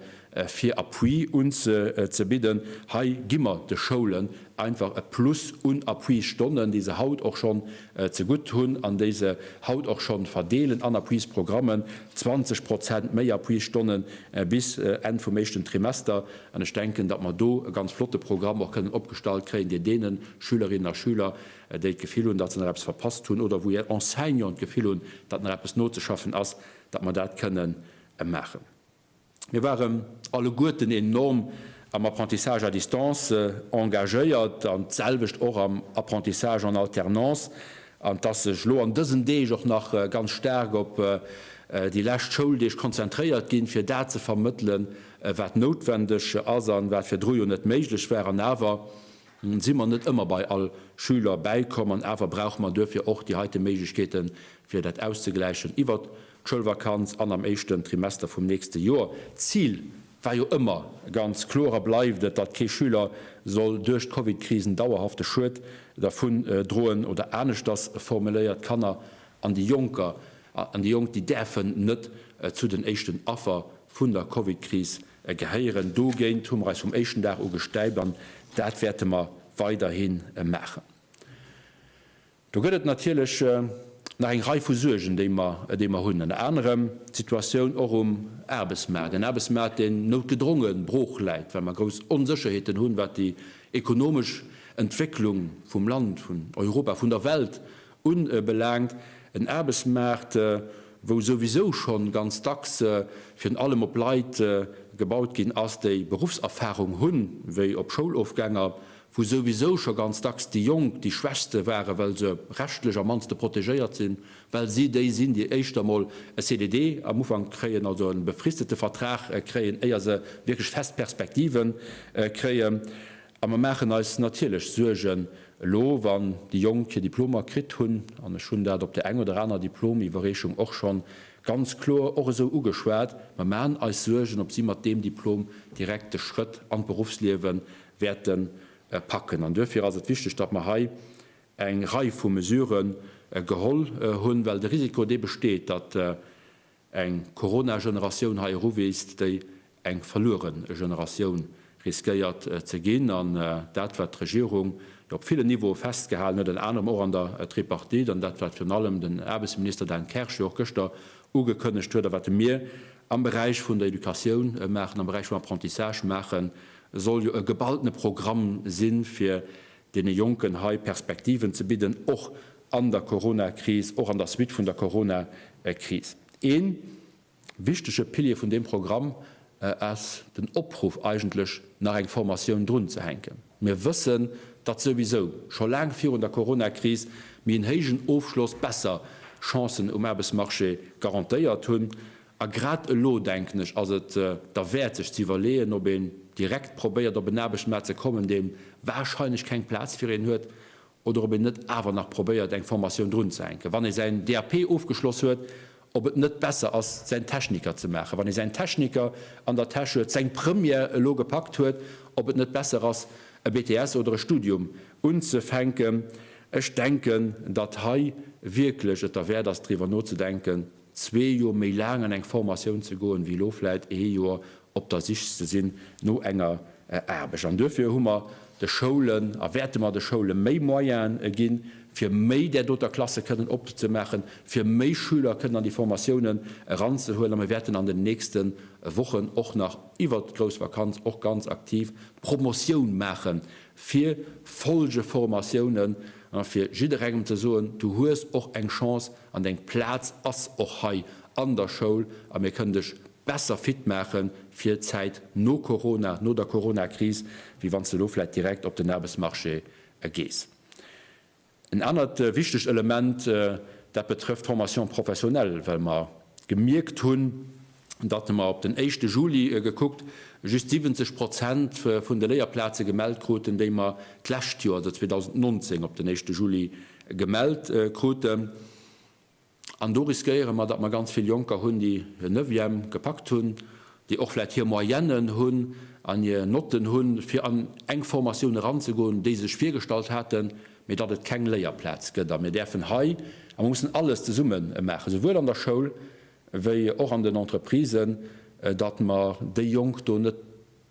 fir Appui unzebidden. Hei gi mer de Schoulen einfach e Plus un Appuisstonnen, déi se haut och schonn zegutt hunn an déi se haut och schonn verdeelen an Appuisprogrammen, 20 Prozent méi Appuisstonnen bis Enn vum éischten Trimester. An ech denken, datt mer do e ganz flotte Programm och kënnen opgestallt kréien, deen deene Schülerinnen a Schüler, déi d'Gefill hunn, datt se nach eppes verpasst hunn oder wou hir Enseignanten d'Gefill hunn, datt nach eppes nozeschaffen ass, datt mer dat kënnen maachen. Mir waren alleguerten enorm am Apprentissage à distance engagéiert an d'selwecht och am Apprentissage en alternance. An dass sech elo an dësen Deeg och nach ganz staark op déi lescht Schouldeeg konzentréiert ginn, fir dat ze vermëttelen, wat noutwendeg ass an wat virdru jo net méiglech war. An awer si mer net ëmmer bei all Schüler bäikomm an awer brauche mer duerfir och déi heite Méiglechkeeten, fir dat auszegläichen iwwert d'Schoulvakanz an am éischten Trimester vum nächste Joer. D'Zil war jo ëmmer ganz kloer a bleift et, datt kee Schüler soll duerch d'Covidkris en dauerhafte Schued dervun droen oder aneschters formuléiert, d'Kanner an déi Jonker an déi Jonk, déi däerfen net zu den éischten Affer vun der Covidkris gehéieren. Dogéint hu mer eis vum éischten Dag u gestäipt an dat wäerte mer weiderhi maachen. Do gëtt et natierlech nach eng Rei vu Suergen, déi mer, déi mer hunn. Ënner anerem d'Situatioun och um Aarbechtsmaart, en Aarbechtsmaart, deen noutgedronge brooch läit, well mer grouss Onsécherheeten hunn, wat déi ekonomesch Entwécklung vum Land, vun Europa, vun der Welt ubelaangt. En Aarbechtsmaart, wou souwisou schonn ganz dacks virun allem op Leit gebaut ginn ass, déi Beruffserfahrung hunn, wéi op Schoulofgänger, wou souwisou scho ganz dacks déi Jonk déi Schwächste waren, well se rechtlech am mannste protegéiert sinn, well si déi sinn, déi éischter mol e CDD am Ufank kréien, also e befristete Vertrag kréien, éier se wierklech fest Perspektive kréien. A mer maachen eis natierlech Suergen elo, wann déi Jonk hir Diplomer kritt hunn, an ech hunn dat op där eng oder aner Diplomiwwerreechung och scho ganz kloer och esou ugeschwat, mer maachen eis Suergen, ob si mat deem Diplom direkt de Schrëtt an d'Beruffsliewe wäerte packen. An duerfir ass et wichteg, datt mer hei eng Rei vu Mesurë geholl hunn, well de Risiko dee besteet, datt eng Corona-Generatioun hei eruwiisst, déi eng verluere Generatioun riskéiert ze ginn. An dat, wat d'Regierung jo op villen Niveaue festgehalen huet, ënner anerem och an der Tripartite, an dat, wat virun allem den Aarbechtsminister Dan Kersch jo och gëschter ugekënnegt huet a wat mir am Beräich vun der Educatioun maachen, am Beräich vum Apprentissage maachen, soll jo e geballtene Programm sinn, fir deene Jonken hei Perspektiven ze bidden, och an der Coronakris, och an der Suite vun der Coronakris. Ee wichtege Pilier vun deem Programm ass den Opruff eigentlech, nach eng Formatioun drunzehänken. Mir wëssen, datt souwisou scho laang virun der Coronakris méi en héijen Ofschloss besser Chancen um Aarbechtsmarché garantéiert hunn. A grad elo, denken ech, ass et derwäert sech ze iwwerleeën, ob een direkt probéiert op en Aarbechtsmaart ze kommen, dee warscheinlech keng Plaz fir een huet, oder ob een net awer nach probéiert eng Formatioun drunzehänken, wann ee säin DAP ofgeschloss huet, ob et net besser ass säin Techniker ze maachen, wann ee säin Techniker an der Täsch huet, seng Première elo gepackt huet, ob et net besser ass e BTS oder e Studium unzefänken. Ech denken, datt hei wierklech et derwäert ass driwwer nozedenken, zwee Joer méi laang an eng Formatioun ze goen, wéi elo vläit ee Joer op der Sich ze sinn no enger Aarbecht. An duerfir hu mer de Schoulen a wäerte mer de Schoule méi Moyene ginn, fir méi där doter Klasse kënnen opzemaachen, fir méi Schüler kënnen an déi Formatiounen eranzehuelen. A mir wäerten an den nächste Wochen och nach iwwert d'grouss Vakanz och ganz aktiv Promotioun maache fir Folgeformatiounen, fir jidderengem ze soen, Du hues och eng Chance an deng Plaz ass och hei an der Schoul a mir kënnen dech besser fit maache fir d'Zäit no Corona, no der Coronakris, wéi wann s de elo vläicht direkt op den Aarbechtsmarché gees. En anert wichtegt Element, dat betrëfft d'Formation professionnelle, well mer gemierkt hunn, datt mer op den éischte Juli gekuckt just 70 Prozent vun de Léierplaze gemellt kruten, déi mer d'lescht Joer, also 2019, op den éischte Juli gemellt kruten. An do riskéiere mer, datt mer ganz vill Jonker hunn, déi hir Neuvième gepackt hunn, déi och vläicht hir Moyennen hunn an hir Notten hunn, fir an eng Formatioun eranzegoen, déi se sech virgestallt haten, mee datt et keng Léierplaz gëtt. A mir däerfen hei, a mer mussen alles zesumme maachen, souwuel an der Schoul wéi och an den Entreprisen, datt mer déi Jonk do net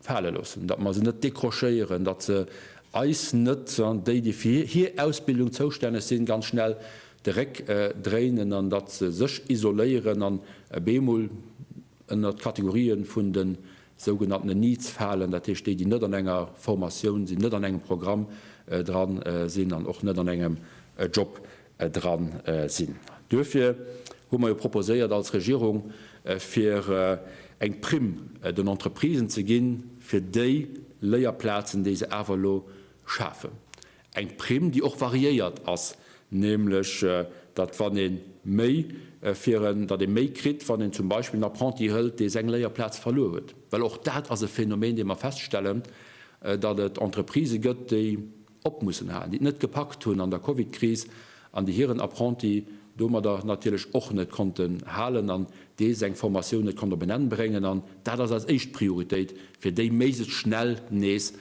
fale loossen, datt mer se net décrochéieren, datt se eis net, déi, déi fir hir Ausbildung zoustänneg sinn, ganz schnell de Réck dréinen an datt se sech isoléieren an bemol ënner d'Kategorien vun de sougenanntenen NEETs falen, dat heescht déi, déi net an enger Formatioun sinn, net an engem Programm dran sinn an och net an engem Job dran sinn. Duerfir hu mer jo proposéiert als Regierung, fir eng Primm den Entreprisen ze ginn, fir déi Léierplazen, déi se awer elo schafen. Eng Primm, déi och variéiert ass, nämlech datt wann ee méi fir en, datt ee méi kritt, wann een zum Beispill en Apprenti hëlt, dee seng Léierplaz verluer huet. Well och dat ass e Phänomen, dee mer feststellen, datt et Entreprisë gëtt, déi op mussen halen, déi et net gepackt hunn an der Covid-Kris an déi hiren Apprenti domadder natierlech och net konnten halen an dee seng Formatioun net konnt op en Enn bréngen. An dat ass eis éischt Prioritéit, fir déi méiglechst schnell nees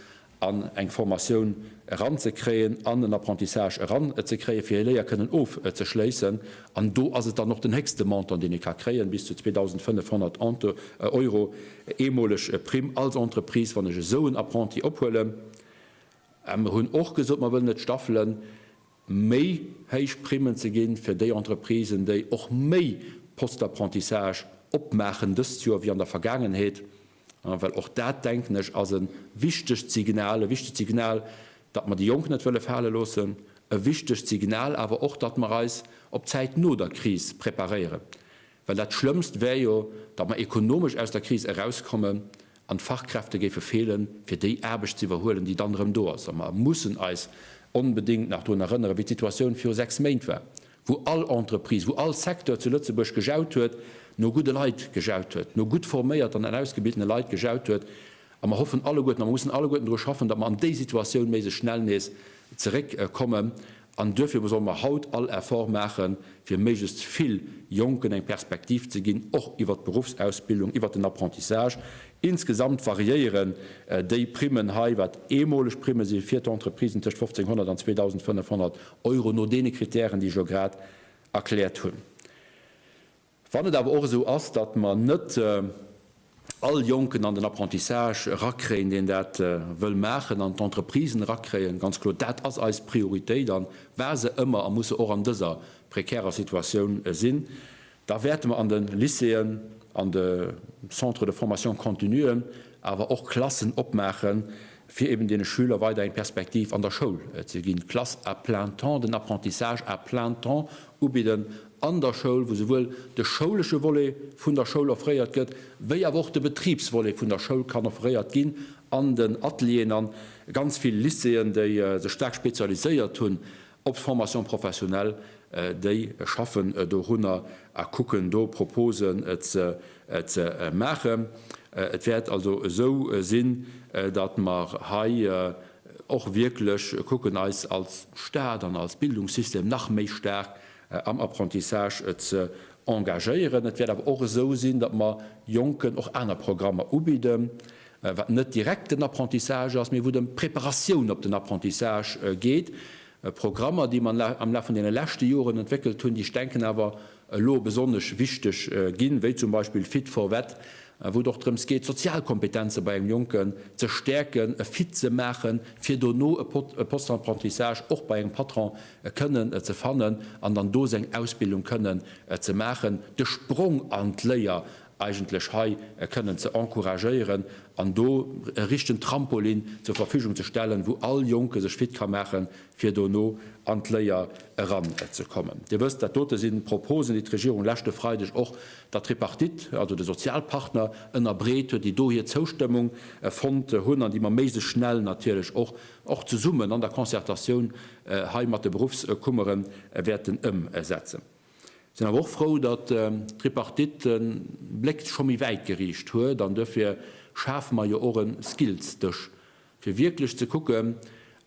an eng Formatioun eranzekréien, an en Apprentissage eranzekréien, fir hir Léier kënnen ofzeschléissen. An do ass et dann och den héchste Montant, deen ee ka kréien, bis zu 2.500 Euro eemoleg Primm als Entreprise, wann ech esou en Apprenti ophuelen. A mer hunn och gesot, mer wëllen et staffelen, méi héich Primmen ze ginn fir déi Entreprisen, déi och méi Postes d'apprentissage opmaachen dëst Joer wéi an der Vergaangenheet. Well och dat, denken ech, ass e wichtegt Signal, e wichtegt Signal, datt mer déi Jonk net wëlle fale loossen, e wichtegt Signal awer och, datt mer eis op d'Zäit no der Kris preparéieren. Well dat Schlëmmst wär jo, datt mer ekonomesch aus der Kris erauskommen an d'Fachkräfte géife feelen, fir déi Aarbecht ze iwwerhuelen, déi dann erëm do ass. A mer mussen eis onbedéngt nach drun erënneren, wéi d'Situatioun viru 6 Méint war, wou all Entreprise, wou all Secteur zu Lëtzebuerg gejaut huet, no gudde Leit gejaut huet, no gutt forméierten an ausgebildene Leit gejaut huet. A mer hoffen alleguerten a mer mussen alleguerten dru schaffen, datt mer an déi Situatioun méiglechst schnell nees zeréckkommen. An duerfir solle mer haut all Effort maachen, fir méiglechst vill Jonken eng Perspektiv ze ginn, och iwwert d'Beruffsausbildung, iwwert den Apprentissage. Insgesamt variéieren déi Primmen hei, wat eemoleg Primme si fir d'Entreprisen, tëscht 1.500 an 2.500 Euro, no deene Kritären, déi ech elo grad erkläert hunn. Wann et awer och esou ass, datt mer net all Jonken an den Apprentissage erakréien, deen dat wëll maachen, an d'Entreprisen erakréien, ganz kloer, dat ass eis Prioritéit a war se ëmmer a muss se och an dëser prekärer Situatioun sinn, da wäerte mer an de Lycéeën, an de Centres de formation continuen awer och Klassen opmaachen, fir eben deene Schüler weider eng Perspektiv an der Schoul ze ginn, d'Klass à plein temps, den Apprentissage à plein temps ubidden. an der Schoul, wou souwuel de schoulesche Volet vun der Schoul offréiert gëtt, wéi awer och de Betribsvolet vun der Schoul kann offréiert ginn an den Atelieren. An ganz vill Lycéeën, déi sech staark spezialiséiert hunn op d'Formation professionnelle, déi schaffen dorunner a kucken do Proposen ze maachen. Et wäert also esou sinn, datt mer hei och wierklech kucken, eis als Stat an als Bildungssystem nach méi staark am Apprentissage ze engagéieren. Et wäert awer och esou sinn, datt mer Jonken och aner Programmer ubidden, wat net direkt den Apprentissage ass, mee wou et ëm d'Preparatioun op den Apprentissage geet. Programmer, déi mer am Laf vun deene leschte Joren entwéckelt hunn, déi ech denken awer elo besonnesch wichteg ginn, wéi zum Beispill Fit for Vet, wou et och drëms geet, d'Sozialkompetenze bei engem Jonken ze stäerken, e fit ze maachen, fir dono e Poste d'apprentissage och bei engem Patron kënnen ze fannen an dann do seng Ausbildung kënnen ze maachen, de Sprong an d'Léier eigentlech hei kënnen ze encouragéieren an do e richten Trampolin zur Verfügung ze stellen, wou all Jonke sech fit ka maachen, fir dono an d'Léier eran ze kommen. Dir wësst, dat dote si Proposen, déi d'Regierung leschte Freideg och der Tripartite, also de Sozialpartner, ënnerbreet huet, déi do hir Zoustëmmung fonnt hunn an déi mer méiglechst schnell natierlech och, och zesummen an der Concertatioun hei mat de Beruffskummere wäerten ëmsetzen. Sinn awer och frou, datt d'Tripartite de Bléck scho méi wäit geriicht huet an duerfir schafe mer jo och e Skills-Dësch, fir wierklech ze kucken,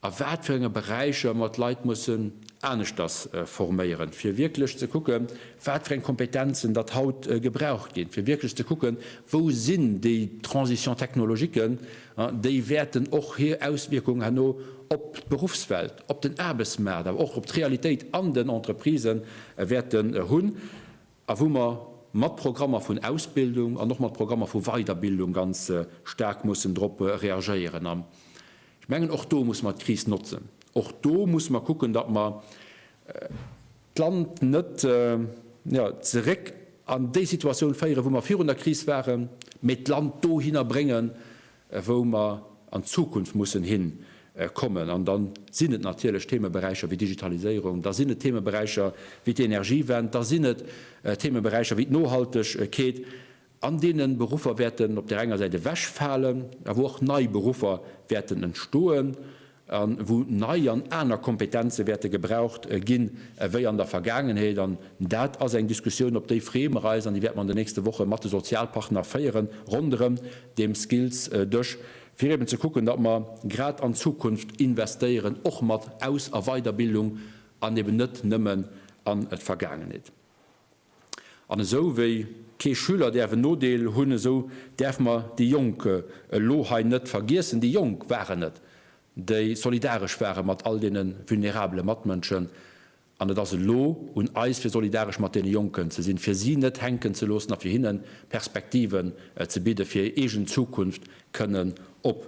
a wat fir enge Beräicher mer d'Leit mussen aneschters forméieren, fir wierklech ze kucken, wat fir eng Kompetenzen datt haut gebraucht ginn, fir wierklech ze kucken, wou sinn déi Transitions technologiques, déi wäerten och hir Auswierkung herno op d'Beruffswelt, op den Aarbechtsmaart, awer och op d'Realitéit an den Entreprisë wäerten hunn a wou mer mat Programmer vun Ausbildung an och mat Programmer vu Weiderbildung ganz staark mussen drop reagéieren. An ech mengen, och do musse mer d'Kris notzen. Och do musse mer kucken, datt mer d'Land net zeréck an déi Situatioun féieren, wou mer virun der Kris waren, mee d'Land dohinner bréngen, wou mer an Zukunft mussen hinkommen. An da sinn et natierlech Themeberäicher wéi Digitaliséierung, da sinn et Themeberäicher wéi d'Energiewend, da sinn et Themeberäicher wéi d'Nohaltegkeet. An deene Beruffer wäerten op där enger Säit ewechfalen, a wou och nei Beruffer wäerten entstoen a wou nei an aner Kompetenze wäerte gebraucht ginn ewéi an der Vergaangenheet. An dat ass eng Diskussioun, op déi freeë mer eis an déi wäerte mer an den nächste Woche mat de Sozialpartner féieren, ronderëm deem Skills-Dësch, fir eben ze kucken, datt mer grad an d'Zukunft investéieren, och mat Aus a Weiderbildung an eben net nëmmen an d'Vergaangenheet. An esou wéi kee Schüler däerf en Nodeel hunn, esou däerfe mer déi Jonk elo hei net vergiessen. Déi Jonk waren et, déi solidaresch ware mat all deene vulnerabele Matmënschen. An et ass elo un eis, fir solidaresch mat deene Jonken ze sinn, fir si net hänken ze loossen a fir hinne Perspektiven ze bidden, fir hir eegen Zukunft kënnen op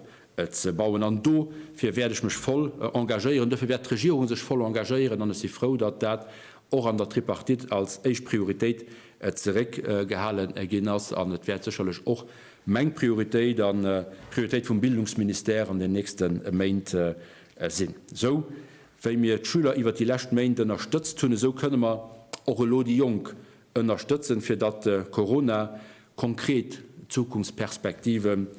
ze bauen. An dofir wäert ech mech voll engagéieren, dofir wäert d'Regierung sech voll engagéieren an ech si frou, datt dat och an der Tripartite als éischt Prioritéit zeréckgehale ginn ass. An et wäert sécherlech och meng Prioritéit an d'Prioritéit vum Bildungsministère an den nächste Méint sinn. Esou wéi mir d'Schüler iwwert déi lescht Méint ënnerstëtzt hunn, esou kënne mer och elo déi Jonk ënnerstëtzen, fir datt Corona konkret Zukunftsperspektiven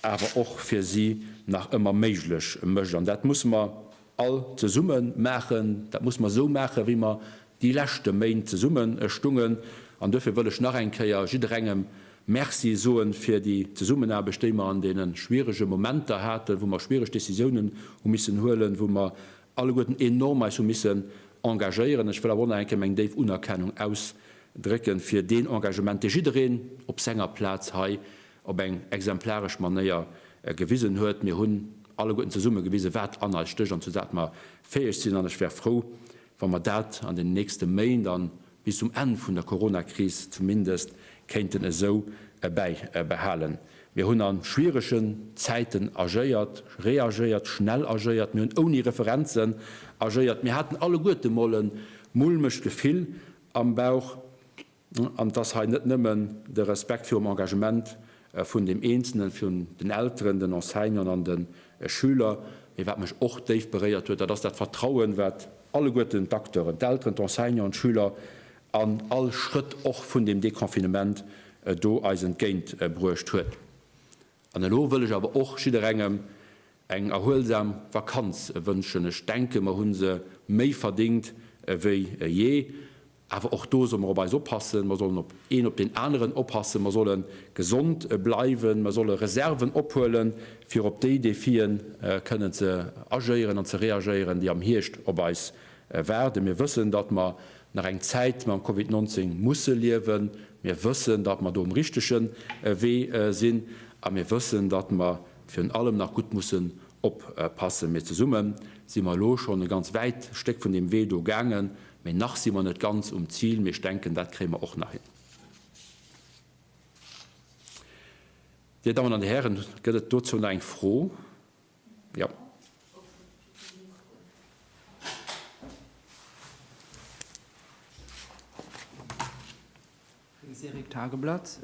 awer och fir si nach ëmmer méiglech mécht. An dat musse mer all zesumme maachen. Dat musse mer esou maachen, wéi mer déi leschte Méint zesumme stungen. An duerfir wëll ech nach eng Kéier jidderengem Merci soen fir déi Zesummenaarbecht, déi mer an deene schwierege Momenter haten, wou mer schwiereg Décisiounen hu missen huelen, wou mer alleguerten enorm eis hu missen engagéieren. Ech wëll awer och nach eng Kéier meng déif Unerkennung ausdrécken fir deen Engagement, dee jiddereen op senger Plaz hei op eng exemplaresch Manéier gewisen huet. Mir hunn alleguerten zesumme gewisen, wat an eis stécht an zu wat mer fäeg sinn. An ech wär frou, wa mer dat an den nächste Méint an bis zum Enn vun der Coronakris zumindest kéinten esou bäibehalen. Mir hunn a schwieregen Zäiten agéiert, reagéiert, schnell agéiert. Mir hunn ouni Referenzen agéiert. Mir haten alleguerte mol e mulmegt Gefill am Bauch. An et ass hei net nëmmen de Respekt virum Engagement vun deem Eenzelnen, vun den Elteren, den Enseignanten an de Schüler, mee wat mech och déif beréiert huet, dat ass dat Vertrauen, wat alleguerten d'Acteuren, d'Elteren, d'Enseignanten, d'Schüler. an all Schrëtt och vun deem Deconfinement do eis entgéint bruecht huet. An elo wëll ech awer och jidderengem eng erhuelsam Vakanz wënschen. Ech denken, mer hu se méi verdingt wéi jee. Awer och do solle mer op eis oppassen. Mer sollen op een op deen aneren oppassen. Mer solle gesond bleiwen. Mer solle Reserven ophuelen, fir op déi Defien kënnen ze agéieren an ze reagéieren, déi am Hierscht op eis waarden. Mir wëssen, datt mer nach eng Zäit mam Covid 19 musse liewen. Mir wëssen, datt mer do um richtege Wee sinn. A mir wëssen, datt mer virun allem nach gutt mussen oppassen. Mee zesumme si mer elo schonn e ganz wäit Stéck vun deem Wee do gaangen. Mee nach si mer net ganz um Zil. Mee ech denken, dat kréie mer och nach hin. Dir Dammen an Dir Hären, gëtt et dozou nach eng Fro? Jo. Serik, Tageblatt,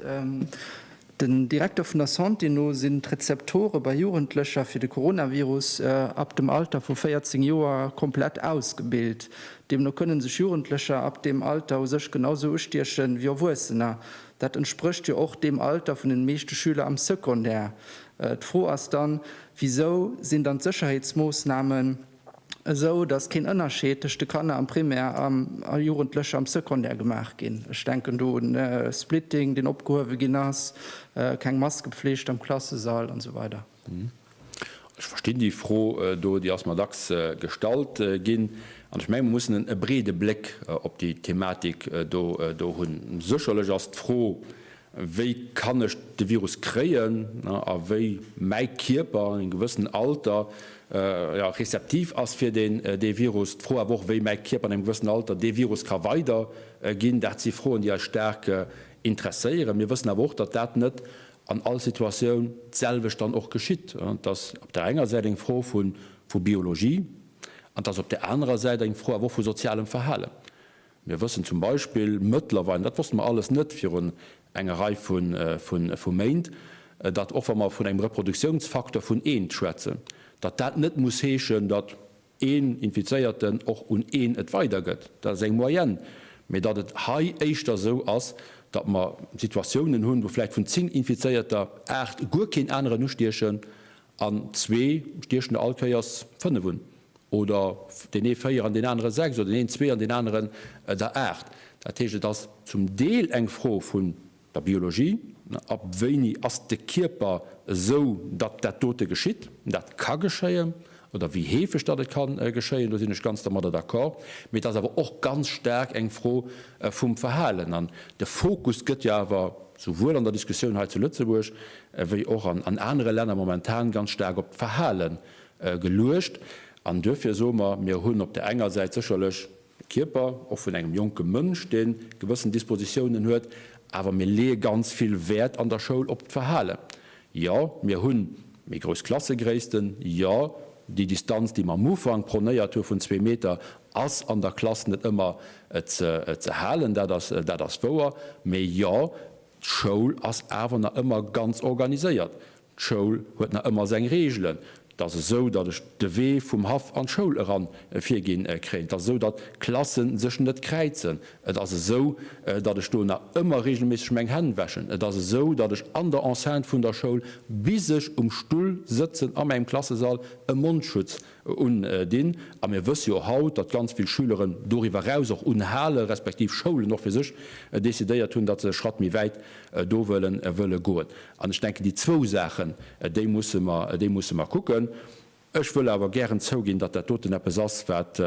Den Direkter vun der Santé no sinn d'Rezeptore bei Jugendlecher fir de Coronavirus ab dem Alter vu 14 Joer komplett ausgebilt. Deemno kënne sech Jugendlecher ab deem Alter u sech genau sou ustiechen wéi Erwuessener. Dat entsprécht jo och deem Alter vun den meeschte Schüler am Secondaire. D'Fro ass dann, Wisou sinn dann d'Sécherheetsmoossnamen esou, datt keen Ënnerscheed tëscht de Kanner am Primaire a Jugendlecher am Secondaire gemaach ginn? Ech denken do un Splitting, deen opgehuewe ginn ass, keng Maskepflicht am Klassesall an esou weider. Ech verstinn déi Fro do, déi ass mer dacks gestallt ginn. An ech mengen, mer mussen e breede Bléck op déi Thematik do hunn. Sécherlech ass d'Fro, Wéi kann ech de Virus kréien a wéi mäi Kierper an engem gewëssenen Alter rezeptiv ass fir dee Virus? D'Fro awer och, wéi mäi Kierper an engem gewëssenen Alter dee Virus ka weider ginn, dat si Froen, déi eis staark interesséieren. Mir wëssen awer och, datt dat net an all Situatioun d'selwecht dann och geschitt. Et ass op der enger Säit eng Fro vu Biologie an et ass op der anerer Säit eng Fro awer och vu sozialem Verhalen. Mir wëssen zum Beispill mëttlerweil, dat wosste mer alles net virun enger Rei vu Méint, datt och wa mer vun engem Reproduktiounsfaktor vun eent schwätzen, datt dat net muss heeschen, datt een Infizéierten och un een et weidergëtt, dat ass eng Moyenne, mee datt et hei éischter esou ass, datt mer Situatiounen hunn, wou vläicht vun 10 Infizéierter 8 guer keen aneren ustiechen An zwee stiechen der all Kéiers 5 un, oder deen ee 4 an deen anere 6, oder deen een 2 an deen aneren der 8. Dat heescht, et ass zum Deel eng Fro vun der Biologie, ab wéini ass de Kierper esou, datt dat dote geschitt. Dat ka geschéien, oder wéi heefeg datt et ka geschéien, do sinn ech ganz dermadder d'accord. Mee et ass awer och ganz staark eng Fro vum Verhalen. An de Fokus gëtt jo awer souwuel an der Diskussioun hei zu Lëtzebuerg wéi och an anere Länner momentan ganz staark op d'Verhale geluecht. An duerfir soe mer, mir hunn op där enger Säit sécherlech de Kierper och vun engem jonke Mënsch, dee gewëssen Dispositiounen huet, awer mir leeë ganz vill Wäert an der Schoul op d'Verhalen. Jo, mir hu méi grouss Klassegréissten. Jo, déi Distanz, déi mer am Ufank pronéiert hu vun zwee Meter, ass an der Klass net ëmmer ze halen, dat ass wouer. Mee jo, D'Schoul ass awer nach ëmmer ganz organiséiert. D'Schoul huet nach ëmmer seng Reegelen. Et ass esou, datt ech de Wee vum Haff an d'Schoul eran virginn kréien. Et ass esou, datt d'Klasse sech net kräizen. Et ass esou, datt ech do nach ëmmer reegelméisseg meng Hänn wäschen. Et ass esou, datt ech an der Enceinte vun der Schoul, bis ech um Stull sëtzen a mengem Klassesall, e Mondschutz undinn. A mir wësse jo haut, datt ganz vill Schüleren doriwwer eraus och unhale respektiv Schoulen och fir sech decidéiert hunn, datt se e Schratt méi wäit do wëllen wëlle goen. An ech denken, déi zwou Saachen, déi musse mer, déi musse mer kucken. Ech wëll awer gären zouginn, datt dat doten eppes ass, wat,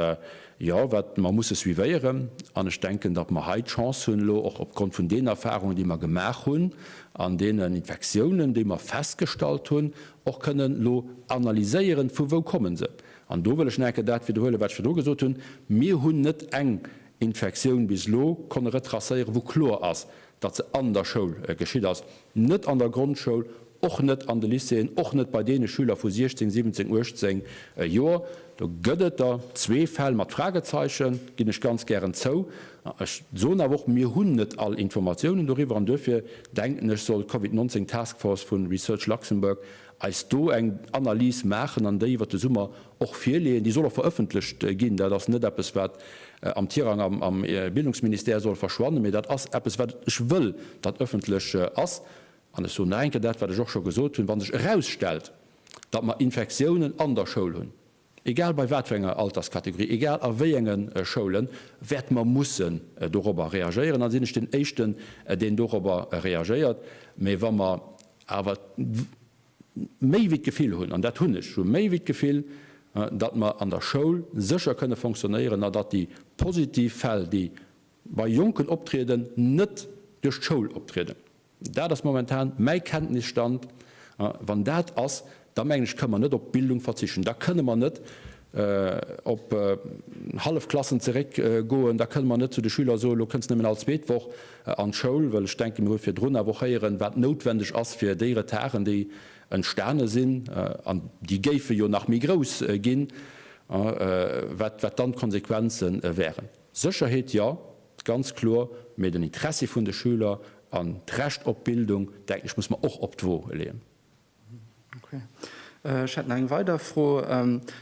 jo, wat mer musse suivéieren. An ech denken, datt mer hei d'Chance hunn elo, och opgrond vun deenen Erfahrungen, déi mer gemaach hunn an deenen Infektiounen, déi mer festgestallt hunn, och kënnen elo analyséieren, vu wou komme se. An do wëll ech nach eng Kéier dat widderhuelen, wat ech virdru gesot hunn, Mir hunn net eng Infektioun bis elo konne retracéieren, wou kloer ass, datt se an der Schoul geschitt ass, net an der Grondschoul, och net an de Lycéeën, och net bei deene Schüler vu 16, 17, 18 Joer. Do gëtt et der zwee Fäll mat Fragezeichen, ginn ech ganz gären zou. Ech soen awer och, mir hunn net all Informatiounen doriwwer an duerfir denken ech, soll d'Covid 19 Task Force vu Research Luxembourg eis do eng Analys maachen an déi iwwert de Summer och virleeën. Déi soll och verëffentlecht ginn. Dat ass net eppes, wat. am Tirang am Bildungsministère soll verschwannen, mee dat ass eppes, wat ech wëll, datt ëffentlech ass. An ech soen nach eng Kéier dat, wat ech och scho gesot hunn, Wa sech erausstellt, datt mer Infektiounen an der Schoul hunn, egal bei wat fir enger Alterskategorie, egal a wéi enge Schoulen, wäerte mer mussen dorobber reagéieren. Da sinn ech deen Éischten, deen dorobber reagéiert. Mee wa mer awer méi wéi d'Gefill hunn, an dat hunn ech, ech hu méi wéi d'Gefill, datt mer an der Schoul sécher kënne fonctionnéieren a datt déi positiv Fäll, déi bei Jonken optrieden, net duerch d'Schoul optrieden. Dat ass momentan mäi Kenntnisstand. Wann dat ass, da mengen ech, kënne mer net op d'Bildung verzichten. Da kënne mer net op hallef Klassen zeréckgoen. Da kënne mer net zu de Schüler soen, elo kënns nëmmen all zweet Woch an d'Schoul, well ech denken, mir hu virdrun awer och héieren, wat noutwendeg ass fir déi Retarden, déi entstane sinn, an déi géife jo nach méi grouss ginn, wat dann d'Konsequenze wären. Sécherheet, jo, ganz kloer, mee den Interessi vun de Schüler an d'Recht op Bildung, denken ech, muss mer och op d'Wo leeën. Ok. Ech hätt nach eng weider Fro.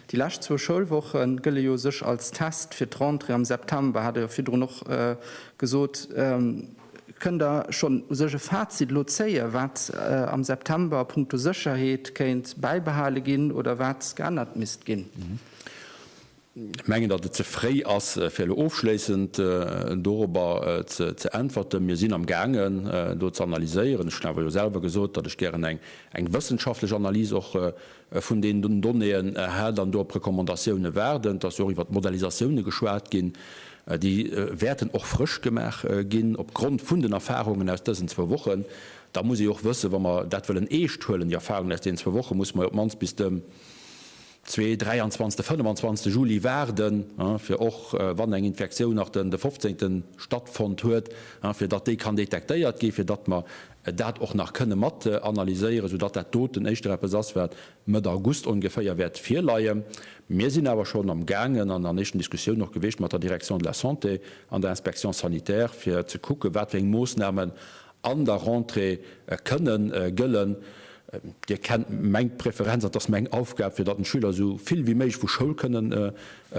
Déi lescht zwou Schoulwoche gëlle jo u sech als Test fir d'Rentrée am September, hat Der jo virdrun och gesot. Kënnt Der schonn u sech e Fazit elo zéien, wat am September a punkto Sécherheet kéint bäibehale ginn oder wat geännert misst ginn? Ech mengen, datt et ze fréi ass, fir elo ofschléissend dorobber ze äntwerten. Mir sinn am gaangen, do ze analyséieren. Ech hunn awer jo selwer gesot, datt ech gären eng wëssenschaftlech Analys och vun deenen Donnéeën hätt an do op Recommandatioune waarden. Et ass jo och iwwert Modellisatioune geschwat ginn. Déi wäerten och frësch gemaach ginn opgrond vun den Erfarungen aus dësen zwou Wochen. Da muss ee jo och wëssen, wa mer dat wëllen eescht huelen, déi Erfarungen aus deenen zwou Wochen, musse mer jo op d'mannst bis de 2, 23, 25 Juli waarden, fir och wann eng Infektioun nach den 15. Stattfonnt huet, fir datt déi kann detektéiert ginn, fir datt mer dat och nach kënne mat analyséieren, soudatt dat doten éischter eppes ass, wat Mëtt August ongeféier wäert virleien. Mir sinn awer schonn am gaangen an an éischten Diskussiounen och gewiescht mat der Direction de la Santé an der Inspection sanitaire, fir ze kucken, wat fir eng Moossnamen an der Rentrée kënnen gëllen. Dir kennt meng Preferenz, an et ass meng Aufgab, fir datt d'Schüler esou vill wéi méiglech vu Schoul kënnen